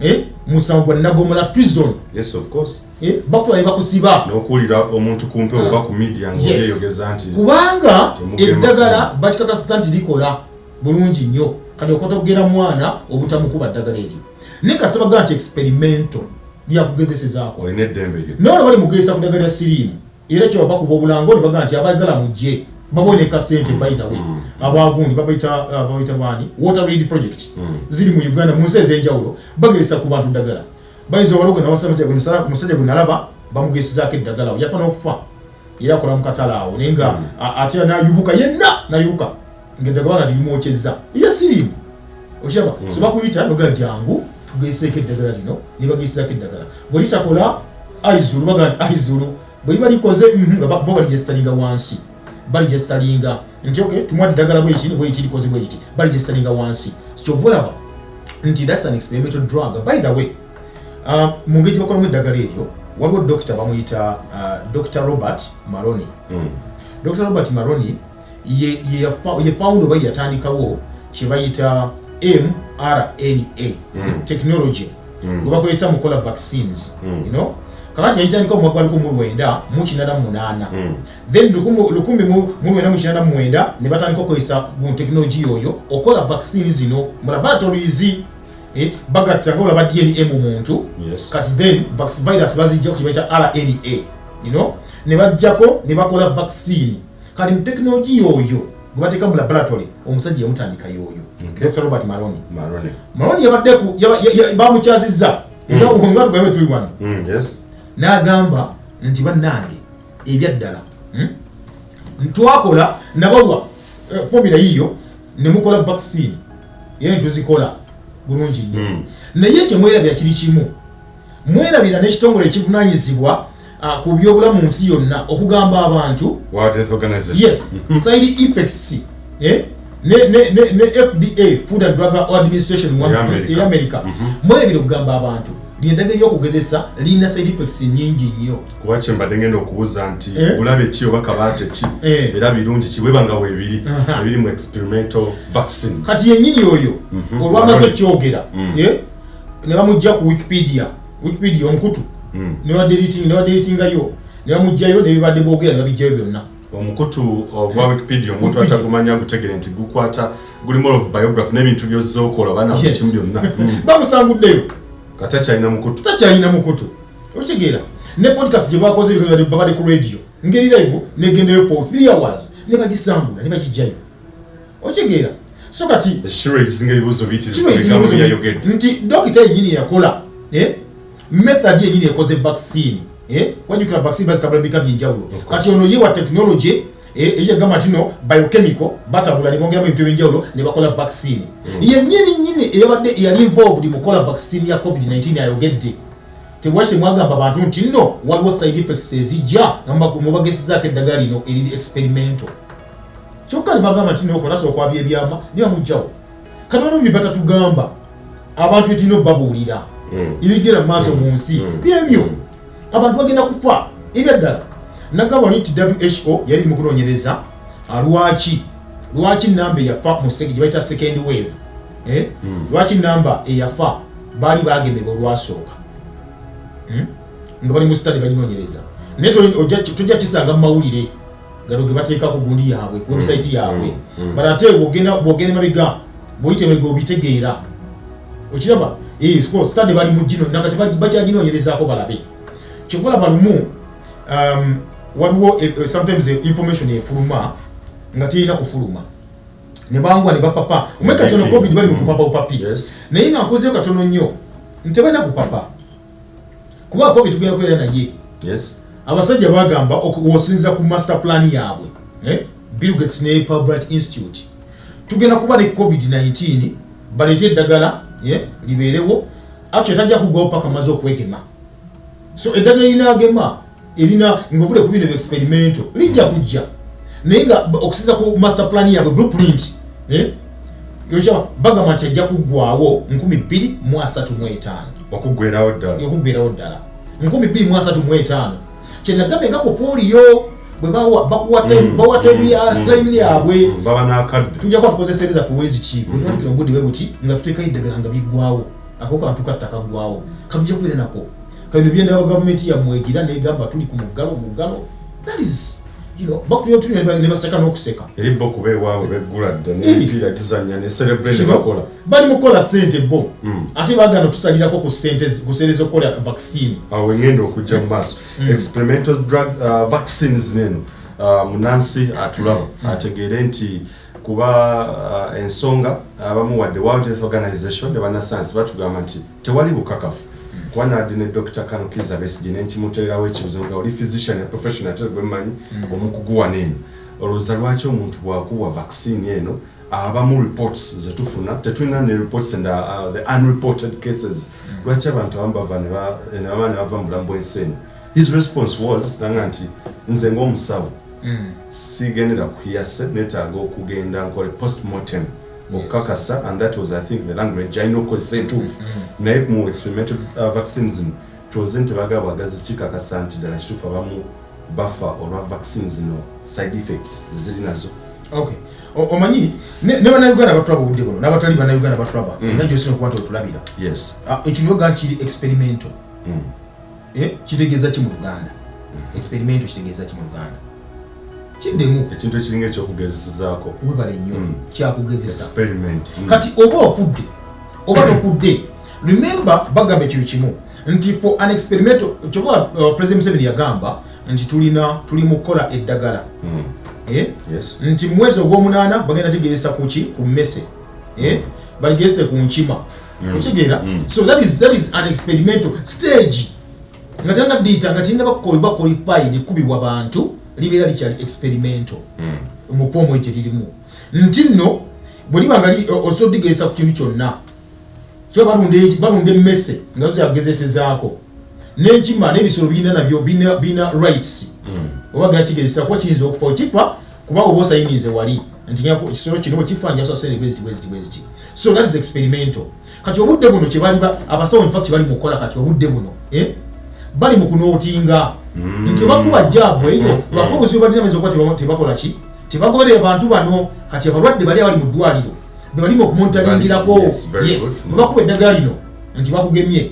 Speaker 2: eh, musango gwa nagomola, treason.
Speaker 1: Yes, of course.
Speaker 2: Eh, bakutwala ne bakusiba.
Speaker 1: N'okuwulira omuntu ku mpewo oba ku media ng'oyeyogeza nti
Speaker 2: Kubanga
Speaker 1: temugema.
Speaker 2: Eddagala bakikakasita nti likola bulungi nnyo, kati okotogera mwana obutamukuba ddagala eryo, naye kasabaga nti experimental, lyakugezesezaako.
Speaker 1: Olina eddembe lyo.
Speaker 2: Naye bali mugezesa ku ddagala lya siriimu, era kyo bakuba obulango ne bagaa nti abagala mujje babone kasente. By the way, abagundi babayita baani, Walter Reed Project ziri mu Uganda, mu nsi ez'enjawulo bagezesa ku bantu ddagala. Bayinza obalogo musajja gwe nalaba bamugezesaako eddagala awo, yafa n'okufa, era akola mu katale awo, naye nga ate nayubuka yenna, nayubuka ngaeddagala nga tirimwokyeza eya siriimu, okiraba? So bakuyita baga jangu tugezeseeko eddagala lino, ne bagezesaako eddagala, bwe litakola aizulu, baga nti aizulu. Bwe liba likoze, nga bo baligestalinga wansi, baligestalinga nti ok, tumuwadde eddagala bwekiri bwekiri, likoze bwekiti, baligestalinga wansi. Kyova olaba nti that's an experimental drug. By the way, mu ngeri gye bakolamu eddagala eryo, waliwo dokita bamuyita Dr Robert Maloney. Dr Robert Maloney ye founder oba ye yatandikawo kye bayita mRNA technology gwe bakozesa mu kukola vaccines. Kakati yagitandikawo mu mwaka gwa 1988. Then 1989 ne batandika okukozesa mu tekinologiya oyo okukola vaccine zino mu laboratories, eh, bagatta nga olaba DNA mu muntu. Kati then virus bazijjako kye bayita RNA, ne bajjako ne bakola vaccine. Kati mu tekinologiya oyo gwe bateeka mu laboratory, omusajja yamutandika yoyo. Dr Robert Maloney.
Speaker 1: Maloney.
Speaker 2: Maloney yabadde bamukyazizza nga tugambe tuli wano. N'agamba nti bannange, ebyaddala, Twakola nabawa formula yiyo ne mukola vaccine, era netuzikola bulungi nnyo. Naye kyemwerabira kiri kimu, mwerabira n'ekitongole ekivunanyizibwa ku byobulamu mu nsi yonna okugamba abantu
Speaker 1: World Health Organization.
Speaker 2: Yes, side effects, eh? Ne FDA, Food and Drug Administration
Speaker 1: Eya America.
Speaker 2: Eya America. Mwerabira okugamba abantu Lino eddagala eryokugezesa lirina side effects nyingi nnyo.
Speaker 1: Kuba kyembadde ngenda okubuuza nti bulabe ki oba kabaate ki era birungi ki bweba nga weebiri ebiri mu experimental vaccines?
Speaker 2: Kati yennyini oyo olwamaze okyogera, ne bamugja ku Wikipedia, Wikipedia omukutu ne badeletingayo, ne bamugjayo nebibadde boogera ne babijjayo byonna.
Speaker 1: Omukutu ogwa Wikipedia, omuntu atagumanya gutegere nti gukwata guli more of biography n'ebintu byozza okola bana kimu byonna.
Speaker 2: Bamusanguddeyo.
Speaker 1: Kati akyalina mukutu?
Speaker 2: Takyalina mukutu, okitegeera? Ne podcast gye bakoze, babadde ku radio ngeri live, negendayo for 3 hours, ne bagisangula ne bagijjayo, okitegeera? So kati
Speaker 1: ekiraisinga ebibuuzo biyitirivu ebigambo byayogedde.
Speaker 2: Nti dokita yenyini yakola method yenyini ekoze vaccine, wajjukira vaccine bazitabula bika byenjawulo. Kati ono ye wa technology ekyagamba nti no biochemical batabula ne bongeramu ebintu ebyenjawulo ne bakola vaccine. Yennyini nyini eyabadde eyali involved mu kukola vaccine ya COVID-19 ayogedde, tewaki temwagamba bantu nti nno waliwo side effects ezijja nga mubagesizaako eddagala lino eriri experimental? Kyokka ne bagamba nti nokola okwabya ebyama ne bamugjawo. Kati waliwo bye batatugamba abantu betulina obabuulira ebigenda mu maaso mu nsi. Byebyo, abantu bagenda kufa ebyaddala. Nagamba oli nti WHO yali mu kunoonyereza lwaki namba eyafa mu gye bayita second wave, eh? Lwaki namba eyafa baali bagemebwa olwasooka? Nga bali mu study baginoonyereza, naye tojja kisanga mu mawulire gano ge bateeka ku gundi yaabwe, ku website yaabwe. But ate bw'ogenda emabega, bw'oyita emabega obitegeera, okiraba. Study bali mu gino nakati bakyaginoonyerezaako balabe. Kyova olaba lumu waliwo sometimes information efuluma nga terina kufuluma, ne bangwa ne bapapa. Omwe katono COVID bali mu kupapa bupapi. Naye nga nkozeyo katono nnyo nti tebalina kupapa kuba COVID tugenda kubeera naye. Abasajja bagamba osinzira ku master plan yaabwe, eh? Bill Gates ne Pirbright Institute, tugenda kuba ne COVID-19, baleete eddagala libeerewo. Actually tajja kugwawo paka maze okwegema. So eddagala erinaagema erina ngaovule ku bino experimental lijja kujja, naye nga okusinza ku master plan yaabwe, blueprint, eh? Bagamba nti ajja kuggwawo 2035.
Speaker 1: Okuggwerawo ddala.
Speaker 2: Okuggwerawo ddala 2035. Kyenagambye nga ku polio bwe bakuwa bawa time ya line yaabwe.
Speaker 1: Baba n'akadde.
Speaker 2: Tujja kuba tukozesereza ku bweziki bwe tubatukira obudde bwe buti nga tuteekayo eddagala nga biggwawo, ako kantu katta kaggwawo, katujja kubeera nako. Kabino byendaba gavumenti yammwe egira negamba tuli ku muggalo, muggalo, that is bakutulira ne baseka n'okuseka.
Speaker 1: Eri bo kuba ewaabwe beggula dda n'emipiira gizannya ne celebrate ne bakola.
Speaker 2: Bali mu kukola ssente bo, ate baganda tusalirako ku ssente ku ssente z'okukola vaccine.
Speaker 1: Awo wengenda okujja mu maaso, experimental drug vaccines neno, munansi atulaba ategeere nti kuba ensonga abamu wadde World Health Organization ne bannasayansi batugamba nti tewali bukakafu, kuba nadde ne Dr. Kano Kiza Besigye nenkimuteerawo ekibuzo nga oli physician ya professional ate gwe mmanyi omukugu wano eno, olowooza lwaki omuntu bw'akuwa vaccine eno, abamu reports zetufuna tetulina ne reports and the unreported cases, lwaki abantu abamu bava ne bamala ne bava mu bulamu bw'ensi eno? His response was nanga nti nze ng'omusawo sigendera ku hearsay, neetaaga okugenda nkole postmortem okukakasa, and that was, I think, the language alina okukozesa entuufu. Naye mu experimental vaccines zino tuloze nti tebagala bwagazi kikakasa nti ddala kituufu abamu bafa olwa vaccines zino, side effects zeziri nazo.
Speaker 2: Okay. Omanyi ne bannayuganda batulaba obudde buno n'abatali bannayuganda batulaba, era gyosina okuba nti otulabira. Ekintu kiri experimental. Eh, kitegeeza ki mu Luganda? Experimental kitegeeza ki mu Luganda? Kiddemu.
Speaker 1: Ekintu ekiringa ekyokugezesaako.
Speaker 2: Webale nnyo. Kyakugezesa.
Speaker 1: Experiment.
Speaker 2: Kati oba ofudde oba tofudde, remember bagamba ekintu kimu nti for an experimental, kyova President Museveni yagamba nti tulina tuli mu kukola eddagala. Eh? Nti mu mwezi ogw'omunaana bagenda tegezesa kuki? Ku mmese, eh? Baligezese ku nkima. Okitegeera? So that is an experimental stage nga tenaddiita, nga terina ba qualified kubibwa bantu, libeera likyali experimental mu form ekyo lirimu nti nno bwe liba nga osobola odigezesa ku kintu kyonna. Kyo balunda emmese nga zo zagezesezaako n'enkima n'ebisolo birina nabyo birina rights. Oba genda kigezesa kuba kiyinza okufa, okifa kuba oba osayininze wali nti ekisolo kino bwe kifa njasula sente bweziti bweziti bweziti. So that is experimental. Kati obudde buno kyebali abasawo, in fact, bali mu kukola kati obudde buno, eh? Bali mu kunootinga nti obakuba jab eyo, lwako obuzibu balina, bayinza okuba tebakola ki, tebagoberera bantu bano. Kati abalwadde bali abali mu ddwaliro be bali mu okumonitoringirako.
Speaker 1: Yes, very
Speaker 2: Yes.
Speaker 1: good.
Speaker 2: Bwe bakuba eddagala lino nti bakugemye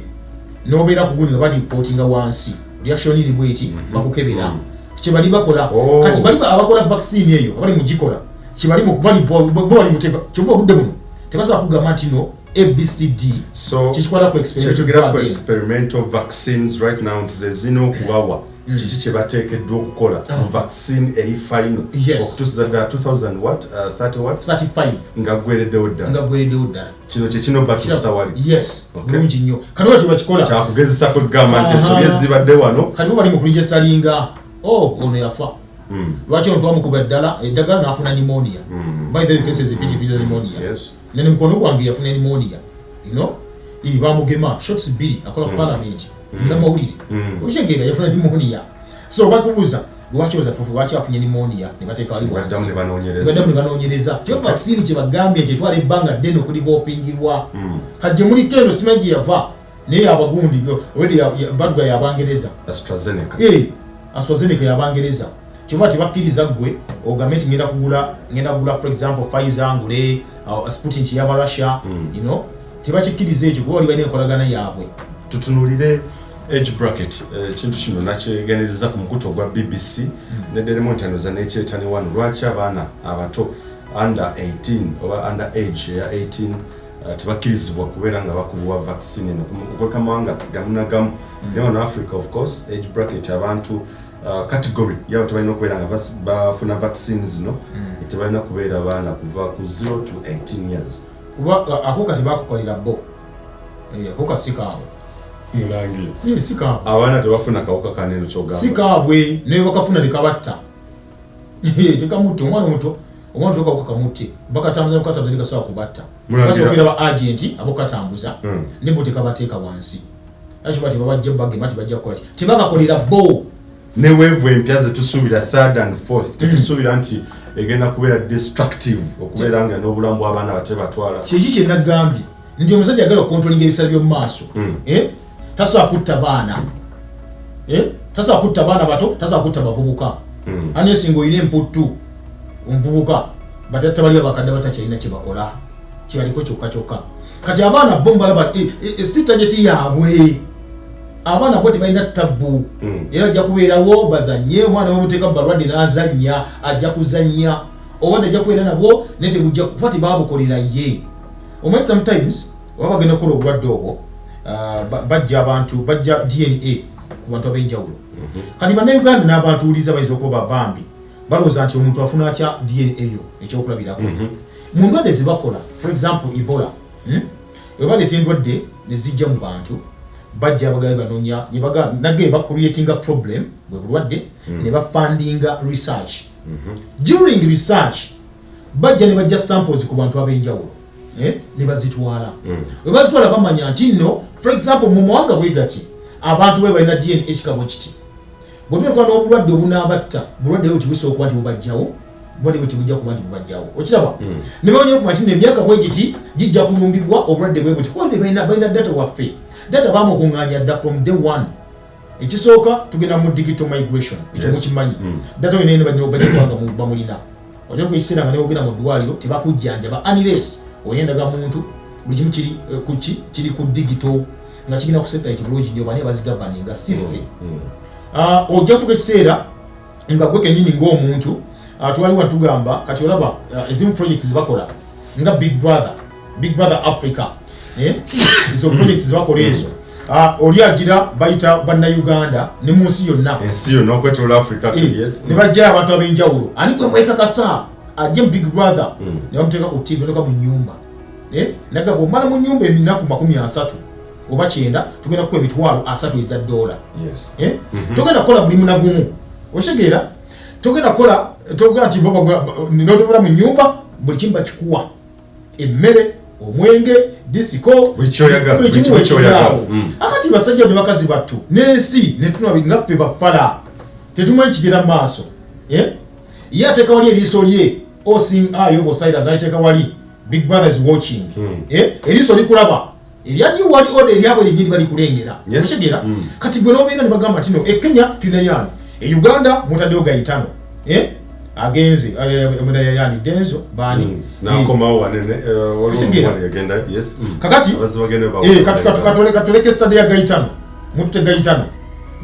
Speaker 2: n'obeera ku gundi nga batiripootinga wansi, reaction eri bweti, bakukebera. Kyebali bakola.
Speaker 1: Oh.
Speaker 2: Kati bali abakola vaccine eyo abali mugikola, kyebali mu bali bo bo bali muteeka kyova obudde buno tebasobola kugamba nti no ABCD
Speaker 1: So
Speaker 2: kikikwata ku experimental
Speaker 1: kyetugera ku
Speaker 2: drug eno.
Speaker 1: experimental vaccines right now nti ze zirina okubawa kiki kye bateekeddwa okukola mu vaccine eri final okutuusiza ddala 2000 what, 30 what,
Speaker 2: 35.
Speaker 1: Nga ggwereddewo ddala.
Speaker 2: Nga gwereddewo ddala.
Speaker 1: Kino kyekino batuusa wali.
Speaker 2: Yes.
Speaker 1: Okay.
Speaker 2: Bulungi nnyo. Kati bwe bakikola.
Speaker 1: Kyakugezesa kwegamba nti ensobi ezibadde wano.
Speaker 2: Kati bo bali mu kuregisteringa, oh, ono yafa. Lwaki ono twamukuba ddala eddagala n'afuna pneumonia? By the way, cases epitipita pneumonia. Nene mukono gwange yafuna pneumonia. Bamugema shots bbiri, akola ku parliament, munnamawulire. Okitegeera, yafuna pneumonia. So bakubuuza lwaki oza tufu, lwaki afunye pneumonia, ne bateeka wali wansi.
Speaker 1: Baddamu ne banoonyereza.
Speaker 2: Baddamu ne banoonyereza. Kyo vaccine kye bagambye nti etwala ebbanga ddene okudevelopingibwa. Kati gye muliko eno simanyi gye yava, naye abagundi already baduga yabangereza.
Speaker 1: AstraZeneca.
Speaker 2: Eh, AstraZeneca yabangereza. Kyova tebakkiriza ggwe ogambe nti ngenda kugula for example Pfizer, ngule Sputnik yaba Russia. Tebakikkiriza ekyo kuba bali balina enkolagana yaabwe.
Speaker 1: Tutunulire age bracket. Ekintu kino nakyegendereza ku mukutu ogwa BBC ne Daily Monitor nekyetani wano, lwaki abaana abato under 18 oba under age eya 18 tebakkirizibwa kubeera nga bakubwa vaccine eno okweka mawanga gamu na gamu. Naye wano Africa, of course, age bracket abantu, category yabo tebalina okubeera nga bafuna vaccine zino, tebalina kubeera baana kuva ku 0 to 18 years.
Speaker 2: Kuba ako kati bakukolera bo. Eh, ako kasi kaabwe.
Speaker 1: Mulangira.
Speaker 2: Eh, si kaabwe.
Speaker 1: Abaana tebafuna kawuka kaneno kyogamba?
Speaker 2: Si kaabwe, naye bakafuna tekabatta. Eh, tekamutta omwana omuto. Omwana omuto kawuka kamutte, bakatambuza mukatambuza, tekasobola kubatta.
Speaker 1: Mulangira.
Speaker 2: Basobola okubeera ba agent abokatambuza, ne bo tekabateeka wansi. Lwaki ba tebabajja bagema, tebajja kukola ki, tebakakolera bo.
Speaker 1: Ne wave empya zetusuubira, third and fourth, tetusuubira nti egenda kubeera destructive okubeera nga n'obulamu bw'abaana bate batwala?
Speaker 2: Kyeki kye nagambye nti omusajja agala okucontrollinga ebiseera by'omu maaso. Eh? Tasobola kutta baana. Eh? Tasobola kutta baana bato, tasobola kutta bavubuka. Anesinga olina emputtu omuvubuka, batatta bali abakadde batakyalina kyebakola, kyebaliko kyokka kyokka. Kati abaana bo mbalaba, si target yaabwe. Abaana bo tebalina tabbu. Era ajja kubeerawo bazanye. Omwana wemuteeka mu balwadde n'azannya, ajja kuzannya. Obwadde ajja kubeera nabwo, naye tebujja kuba tebabukolera ye. Omanyi, sometimes oba bagenda kukola obulwadde obwo, bajja abantu, bajja DNA ku bantu ab'enjawulo. Kati bannayuganda n'abantuuliza bayinza okuba babambi balowooza nti omuntu afuna atya DNA yo? Ekyokulabirako, mu ndwadde zebakola, for example Ebola, Bwe baleeta endwadde ne zijja mu bantu, bajja abagabe banoonya nage bacreatinga problem, bwe bulwadde, ne bafundinga research. During research bajja ne bajja samples ku bantu ab'enjawulo, eh, ne bazitwala. Bwe bazitwala bamanya nti nno, for example, mu mawanga bwe gati abantu bwe balina DNA ekika bwe kiti, bwe tutuuka n'obulwadde obunaabatta, bulwadde bwe tibusobola okuba nti bubajjawo, bulwadde bwe tibujja kuba nti bubajjawo. Okiraba, ne bamanya okuba nti nno emyaka bwe giti gijja kulumbibwa obulwadde bwe buti, kuba balina data waffe. Data bamukuŋŋaanya dda from day one. Ekisooka, tugenda mu digital migration, ekyo mukimanyi. Data yonna yonna bajja kubanga bamulina. Ojja ku ekiseera nga newogenda mu ddwaliro tebakujjanjaba unless olina endagamuntu. Buli kimu kiri, kuki kiri ku digital, nga kigenda ku satellite bulungi nnyo. Bani abazigoverninga? Si ffe. Ojja tuka ekiseera nga gwe kenyini ng'omuntu, twaliwo tugamba kati olaba, ezimu projects zebakola nga Big Brother, Big Brother Africa, eh? Ezo projects zebakola ezo, oli agira bayita bannayuganda ne mu nsi yonna.
Speaker 1: Ensi yonna okwetoola Africa.
Speaker 2: Eh,
Speaker 1: yes.
Speaker 2: Ne bajjayo abantu ab'enjawulo. Ani gwe mwekakasa ajje mu Big Brother? Ne bamuteeka ku TV noka mu nyumba. Eh, naga bwomala mu nyumba eminaku 30 oba 90, tugenda kukuwa 300,000 eza dola. Eh? Togenda kukola mulimu nagumu, okitegeera? Togenda kukola, togenda nti notobera mu nyumba, buli kimu bakikuwa, emmere, omwenge, disiko.
Speaker 1: Buli kyoyagala,
Speaker 2: buli
Speaker 1: buli
Speaker 2: kimu
Speaker 1: kimu kyoyagala.
Speaker 2: ekiraawo. Akati basajja ne bakazi battu n'ensi netunaba nga ffe bafala, tetumanyi kigenda mu maaso. Eh? Ye ateeka wali eriiso lye, all seeing eye of Osiris, aliteeka wali. Big Brother is watching. Eriiso likulaba erya New World Order, eryabwe lyenyini balikulengera. Okitegeera? Kati gwe nobeera ne bagamba nti no, e Kenya tulina yani, e Uganda mutaddewo Gayitano, agenze yani Denzo baani.
Speaker 1: Nakomawo wanene, waliwo
Speaker 2: Okitegeera?
Speaker 1: omuwala yagenda, yes.
Speaker 2: Kakati
Speaker 1: Abazzi bagenda
Speaker 2: katuleke study ya Gayitano, mutute Gayitano.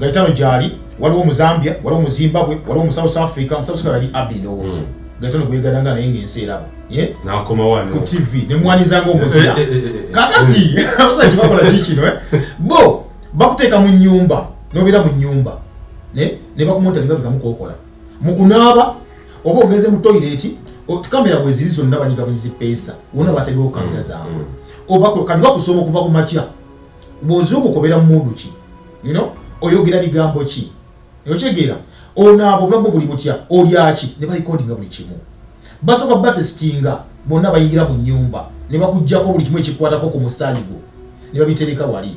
Speaker 2: Gayitano gyali, waliwo mu Zambia, waliwo mu Zimbabwe, waliwo mu South Africa. Mu South Africa yali Abi, ndowooza Gayitano gwegadanga naye ng'ensi eraba.
Speaker 1: Nakomawo wano.
Speaker 2: Ku TV nemwanizanga omuzira. Kakati abasajja bakola kikino, bo bakuteeka mu nyumba, nobeera mu nyumba ne bakumonitoringa buli kamu kokola mu kunaaba oba ogenze mu toilet, kamera bweziri zonna banyiga bunyizi peesa wonna bategewo kamera zaabwe. Oba kati bakusoma okuva ku makya, bw'ozuukuka obeera mu mood ki, oyogera bigambo ki, okitegeera, onaaba obulamu bwo buli butya, olyaki, ne barecordinga buli kimu. Basooka batestinga bonna bayingira mu nyumba ne bakugjako buli kimu ekikwatako ku musaayi gwo ne babitereka wali.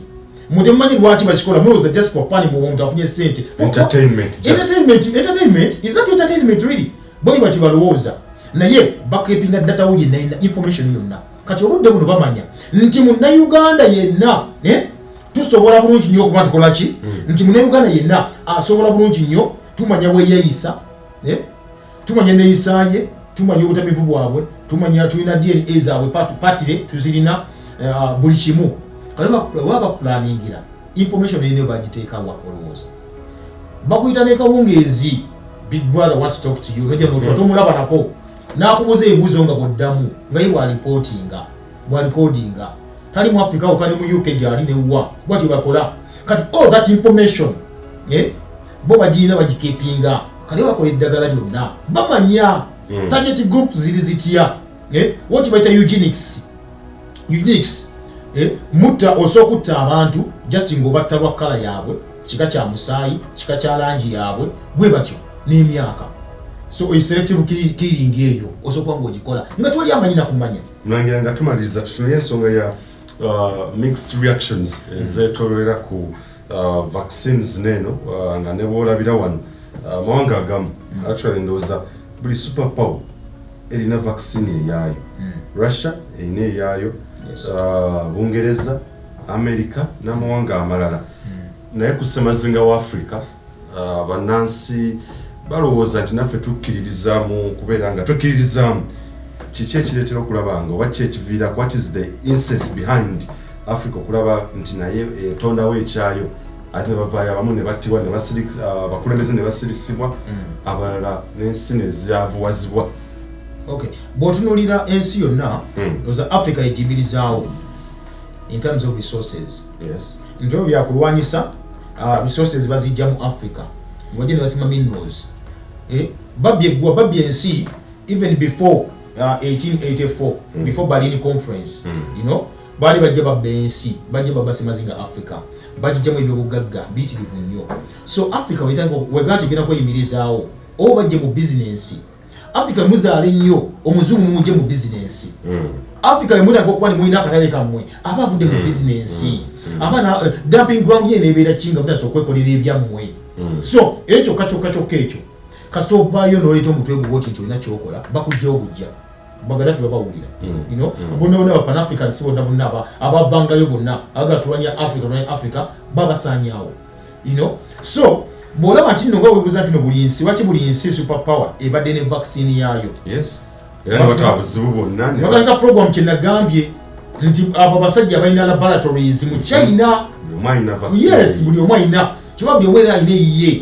Speaker 2: Mutemumanyi lwaki bakikola, mulowooza just for fun, bwoba omuntu afunye sente.
Speaker 1: Entertainment, just.
Speaker 2: Entertainment, entertainment is that entertainment really? Bo bati balowooza naye bakeepinga data wo yenna yenna, information yonna. Kati obudde buno bamanya nti munnayuganda yenna, tusobola bulungi nnyo okuba tukola ki, nti munnayuganda yenna asobola bulungi nnyo, tumanya bwe yeeyisa, tumanya neeyisa ye, tumanya obutamivu bwabwe, tumanya tulina DNA zaabwe, patire tuzirina, buli kimu. Kale baba bakuplanningira information eno bagiteekawa? Olowooza bakuyita nekawungeezi, Big Brother wants to talk to you, nojja notula, tomulaba nako, nakubuuza ebibuuzo nga bwoddamu nga ye bwalipotinga, bwarecordinga. Tali mu Africa wokka, ne mu UK gyali newa bwatyo bakola. Kati all that information, bo bagirina, bagikeepinga. Kale bakola eddagala lyonna bamanya target group ziri zitya, woti bayita eugenics. Eugenics, mutta, osobola okutta abantu just ng'obatta lwa colour yaabwe, kika kya musaayi, kika kya langi yaabwe, bwe batyo n'emyaka. So selective killing eyo osobola kuba ng'ogikola nga tewali amanyi nakumanya.
Speaker 1: Mulangira, nga tumaliriza, tutunule ensonga ya mixed reactions ezeetoololera ku vaccines neeno, nga ne bwolabira wano amawanga agamu, actually ndowooza buli super power erina vaccine eyaayo. Russia erina eyaayo, Bungereza, America n'amawanga amalala. Naye ku ssemazinga wa Africa, bannansi balowooza nti naffe tukkiririza mu kubeera nga tukkiririzaamu. Kiki ekireetera okulaba nga oba ki ekiviirako, what is the essence behind Africa okulaba nti naye etondawo ekyayo, ate ne bavaayo abamu ne battibwa, ne abakulembeze ne basirisibwa, abalala n'ensi ne zaavuwazibwa?
Speaker 2: Okay, bw'otunuulira ensi yonna, oza Africa egimirizaawo in terms of resources, nti ebyo byakulwanyisa, resources bazijja mu Africa, bajja ne basima minerals, babbye eggwa, babbye ensi even before 1884, before Berlin Conference. Baali bajja babba ensi, bajja babba semazinga Africa, bagijjamu ebyobugagga biyitirivu nnyo. So Africa wega nti egenda kweyimirizaawo oba bajje mu bizinensi. Africa muzaala ennyo, omuzungu mumugye mu bizinensi. Africa emutandika okuba nemulina akatale kammwe, aba avudde mu bizinensi, abaana dumping ground ye nebeera ki nga mutandisa okwekolera ebyammwe. So ekyo kyokka kyokka kyokka ekyo, kasita ovaayo n'oleeta omutwe gwo oti nti olina kyokola, bakugjawo bujja. Bagadafi babawulira, bonna bonna bapanafrican, si bonna bonna abavangayo bonna aga tulwanya Africa, tulwanya Africa, babasaanyaawo. So bw'olaba nti nno nga weebuuza nti no buli nsi, lwaki buli nsi super power ebadde ne vaccine yaayo?
Speaker 1: Yes, era ne bataba buzibu bwonna ne
Speaker 2: batandika program kyenagambye nti abo abasajja balina laboratories mu China.
Speaker 1: Buli omu alina vaccine.
Speaker 2: Yes, buli omu alina kiba, buli omu era alina eyiye.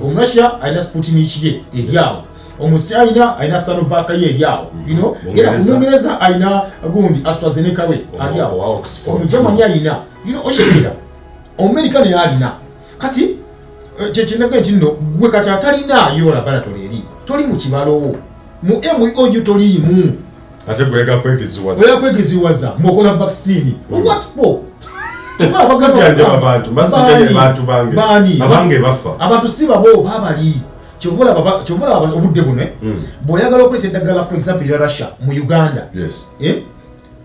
Speaker 2: Omurussia alina Sputnik ye eri awo, omuchina alina Sinovac ye eri awo. Genda ku
Speaker 1: Bungereza.
Speaker 2: Mungereza alina gundi AstraZeneca we ali awo.
Speaker 1: Owa Oxford.
Speaker 2: Omugermany alina, okitegeera, Omumerika naye alina. Kati kyekinaga nti nno gwe kati atalinayo laboratory eri toli mu kibalo mu MOU, toliimu.
Speaker 1: Ate gwega kwegeziwaza.
Speaker 2: Oya kwegeziwaza mwokola vaccine. What for?
Speaker 1: Kujjanjaba abantu, mbasijjanye bantu bange.
Speaker 2: Baani?
Speaker 1: Abange bafa.
Speaker 2: Abantu si babo babali. Kyova olaba obudde buno, bw'oyagala okuleeta eddagala, for example erya Russia mu Uganda,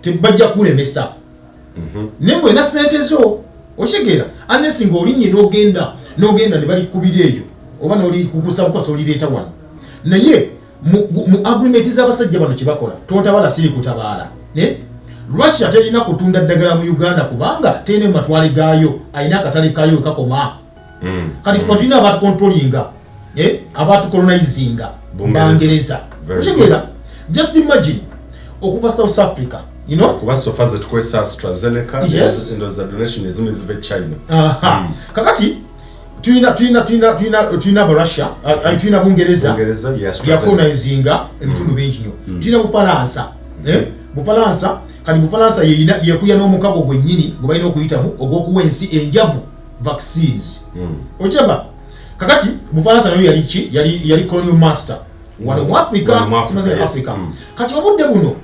Speaker 2: tebajja kulemesa, naye ng'olina sente zo, okitegeera, unless ng'olinnye n'ogenda ne balikubira eyo oba n'olikukusa bukwasa olireeta wano. Naye Mu agreement z'abasajja bano kye bakola, tontabala siri kutabaala. Eh? Russia terina kutunda ddagala mu Uganda kubanga terina mu matwale gaayo, alina akatale kaayo wekakoma. Kati tulina abatucontrollinga, eh? Abatucolonizinga.
Speaker 1: Bungereza.
Speaker 2: Bangereza.
Speaker 1: Very.
Speaker 2: Okitegeera? Just imagine okuva South Africa, you know?
Speaker 1: Kuba so far zetukozesa AstraZeneca.
Speaker 2: Yes.
Speaker 1: Endowooza donation ezimu eziva e China.
Speaker 2: Aha. Kakati tulina Abarussia, tulina Bungereza.
Speaker 1: Bungereza ye AstraZeneca.
Speaker 2: Yacolonizinga ebitundu bingi nnyo. Tulina Bufalansa, eh? Bufalansa, kati Bufalansa yekulya n'omukago gwennyini gwe balina okuyitamu ogw'okuwa ensi enjavu vaccines. Okiraba, kakati Bufalansa nayo yali ki? Yali colonial master wano mu Africa.
Speaker 1: Wano mu Africa,
Speaker 2: simaze.
Speaker 1: Yes.
Speaker 2: Africa. Kati obudde buno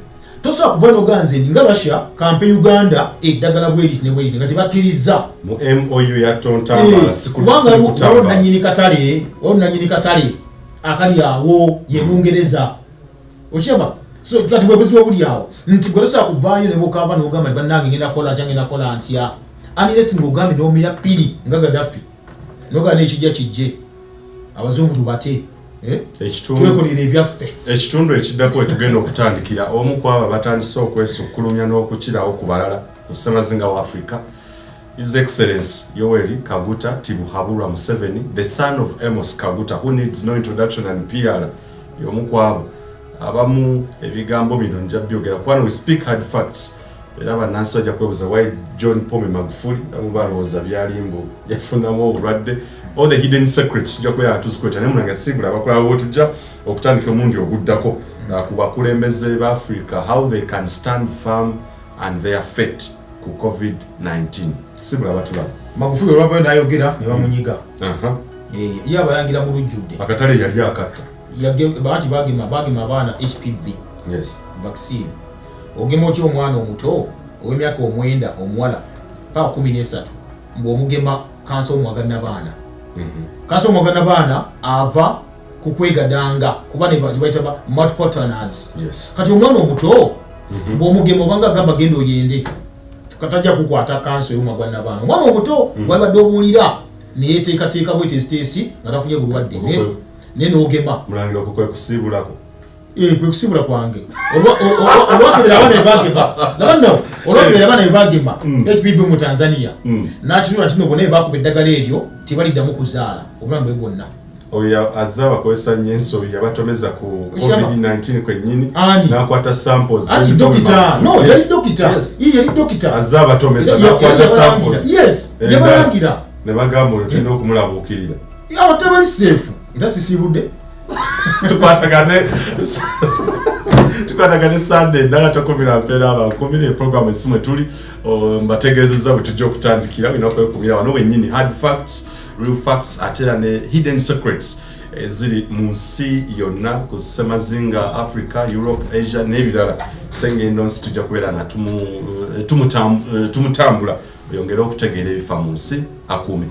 Speaker 2: tosobola kuva noganze nga Russia kampe Uganda eddagala bweriti ne bweriti nga tebakkiriza.
Speaker 1: Mu MOU ya tontambala.
Speaker 2: Kubanga waliwo nanyini katale, waliwo nanyini katale akali awo ye Bungereza. Okiraba? So kati bwe buzibu obuli awo nti gwe tosobola kuvaayo ne bukaba n'ogamba nti bannange ngenda kukola ntya, ngenda kukola ntya, unless ng'ogambye n'omira piri nga Gaddafi, nogamba n'ekijja kijje, abazungu tubate, eh? Twekolera ebyaffe.
Speaker 1: Ekitundu ekiddako wetugenda okutandikira, omu ku abo batandise okwesukkulumya n'okukirawo ku balala ku ssemazinga wa Africa, His Excellence Yoweri Kaguta Tibuhaburwa Museveni, the son of Amos Kaguta, who needs no introduction and PR, y'omu ku abo abamu. Ebigambo bino nja byogera kubanga we speak hard facts, era bannansi bajja kwebuuza why John Pombe Magufuli, abamu balowooza byalimbu yafunamu obulwadde. All the hidden secrets tujja kubeera nga tuzikweta, naye munange siibula abakulaba we tujja okutandika omulundi oguddako ku bakulembeze ba Africa, how they can stand firm and their fate ku COVID-19. Sibula batulaba.
Speaker 2: Magufuli olwavayo n'ayogera ne bamunyiga. Eh, ye abalangira mu lujjudde.
Speaker 1: Akatale yali akatta.
Speaker 2: Banti bagema abaana HPV vaccine. Ogema otya omwana omuto ow'emyaka 9 omuwala paka 13 mbw'omugema kansa omwagannabaana? Kansa omwagannabaana ava ku kwegadanga, kuba ne baita ba multiple partners. Kati omwana omuto bw'omugema, obanga agamba genda oyende, katajja kukwata kansa ey'omwagwannabaana. Omwana omuto gwalibadde obuulira neyeteekateeka bwetesiteesi nga tafunye bulwadde, naye n'ogema.
Speaker 1: Mulangira, okwo kwe kusiibulako.
Speaker 2: Eh, kwe kusiibula kwange. Olwakebera abaana bebagema, laba nno, olwakebera abaana bebagema HPV mu Tanzania, n'akitula nti no bonna bebakuba eddagala eryo tebaliddamu kuzaala obulamu bwe bwonna.
Speaker 1: Oyo azze abakozesa nnyo ensobi, yabatomeza ku
Speaker 2: Okiraba?
Speaker 1: COVID-19 kwennyini.
Speaker 2: Ani?
Speaker 1: N'akwata samples.
Speaker 2: Ati dokita, no.
Speaker 1: Yes.
Speaker 2: Yali dokita. Ye yali dokita.
Speaker 1: Azze abatomeza n'akwata samples.
Speaker 2: Yes.
Speaker 1: Era
Speaker 2: yabalangira.
Speaker 1: Ne bagamba olwo tulina okumulabuukirira.
Speaker 2: Abo tebali safe, era sisiibudde.
Speaker 1: Tukwatagane Sande endala. Tokumira mpeera abankumira eprogramu esimu etuli mbategeezezza bwe tujja okutandikira. Olina okwekumira wano wennyini, hard facts, real facts, ate era ne hidden secrets eziri mu nsi yonna ku ssemazinga Africa, Europe, Asia n'ebirala. Sengendo nsi tujja kubeera nga tumutambula oyongere okutegeera ebifa mu nsi. Akuume.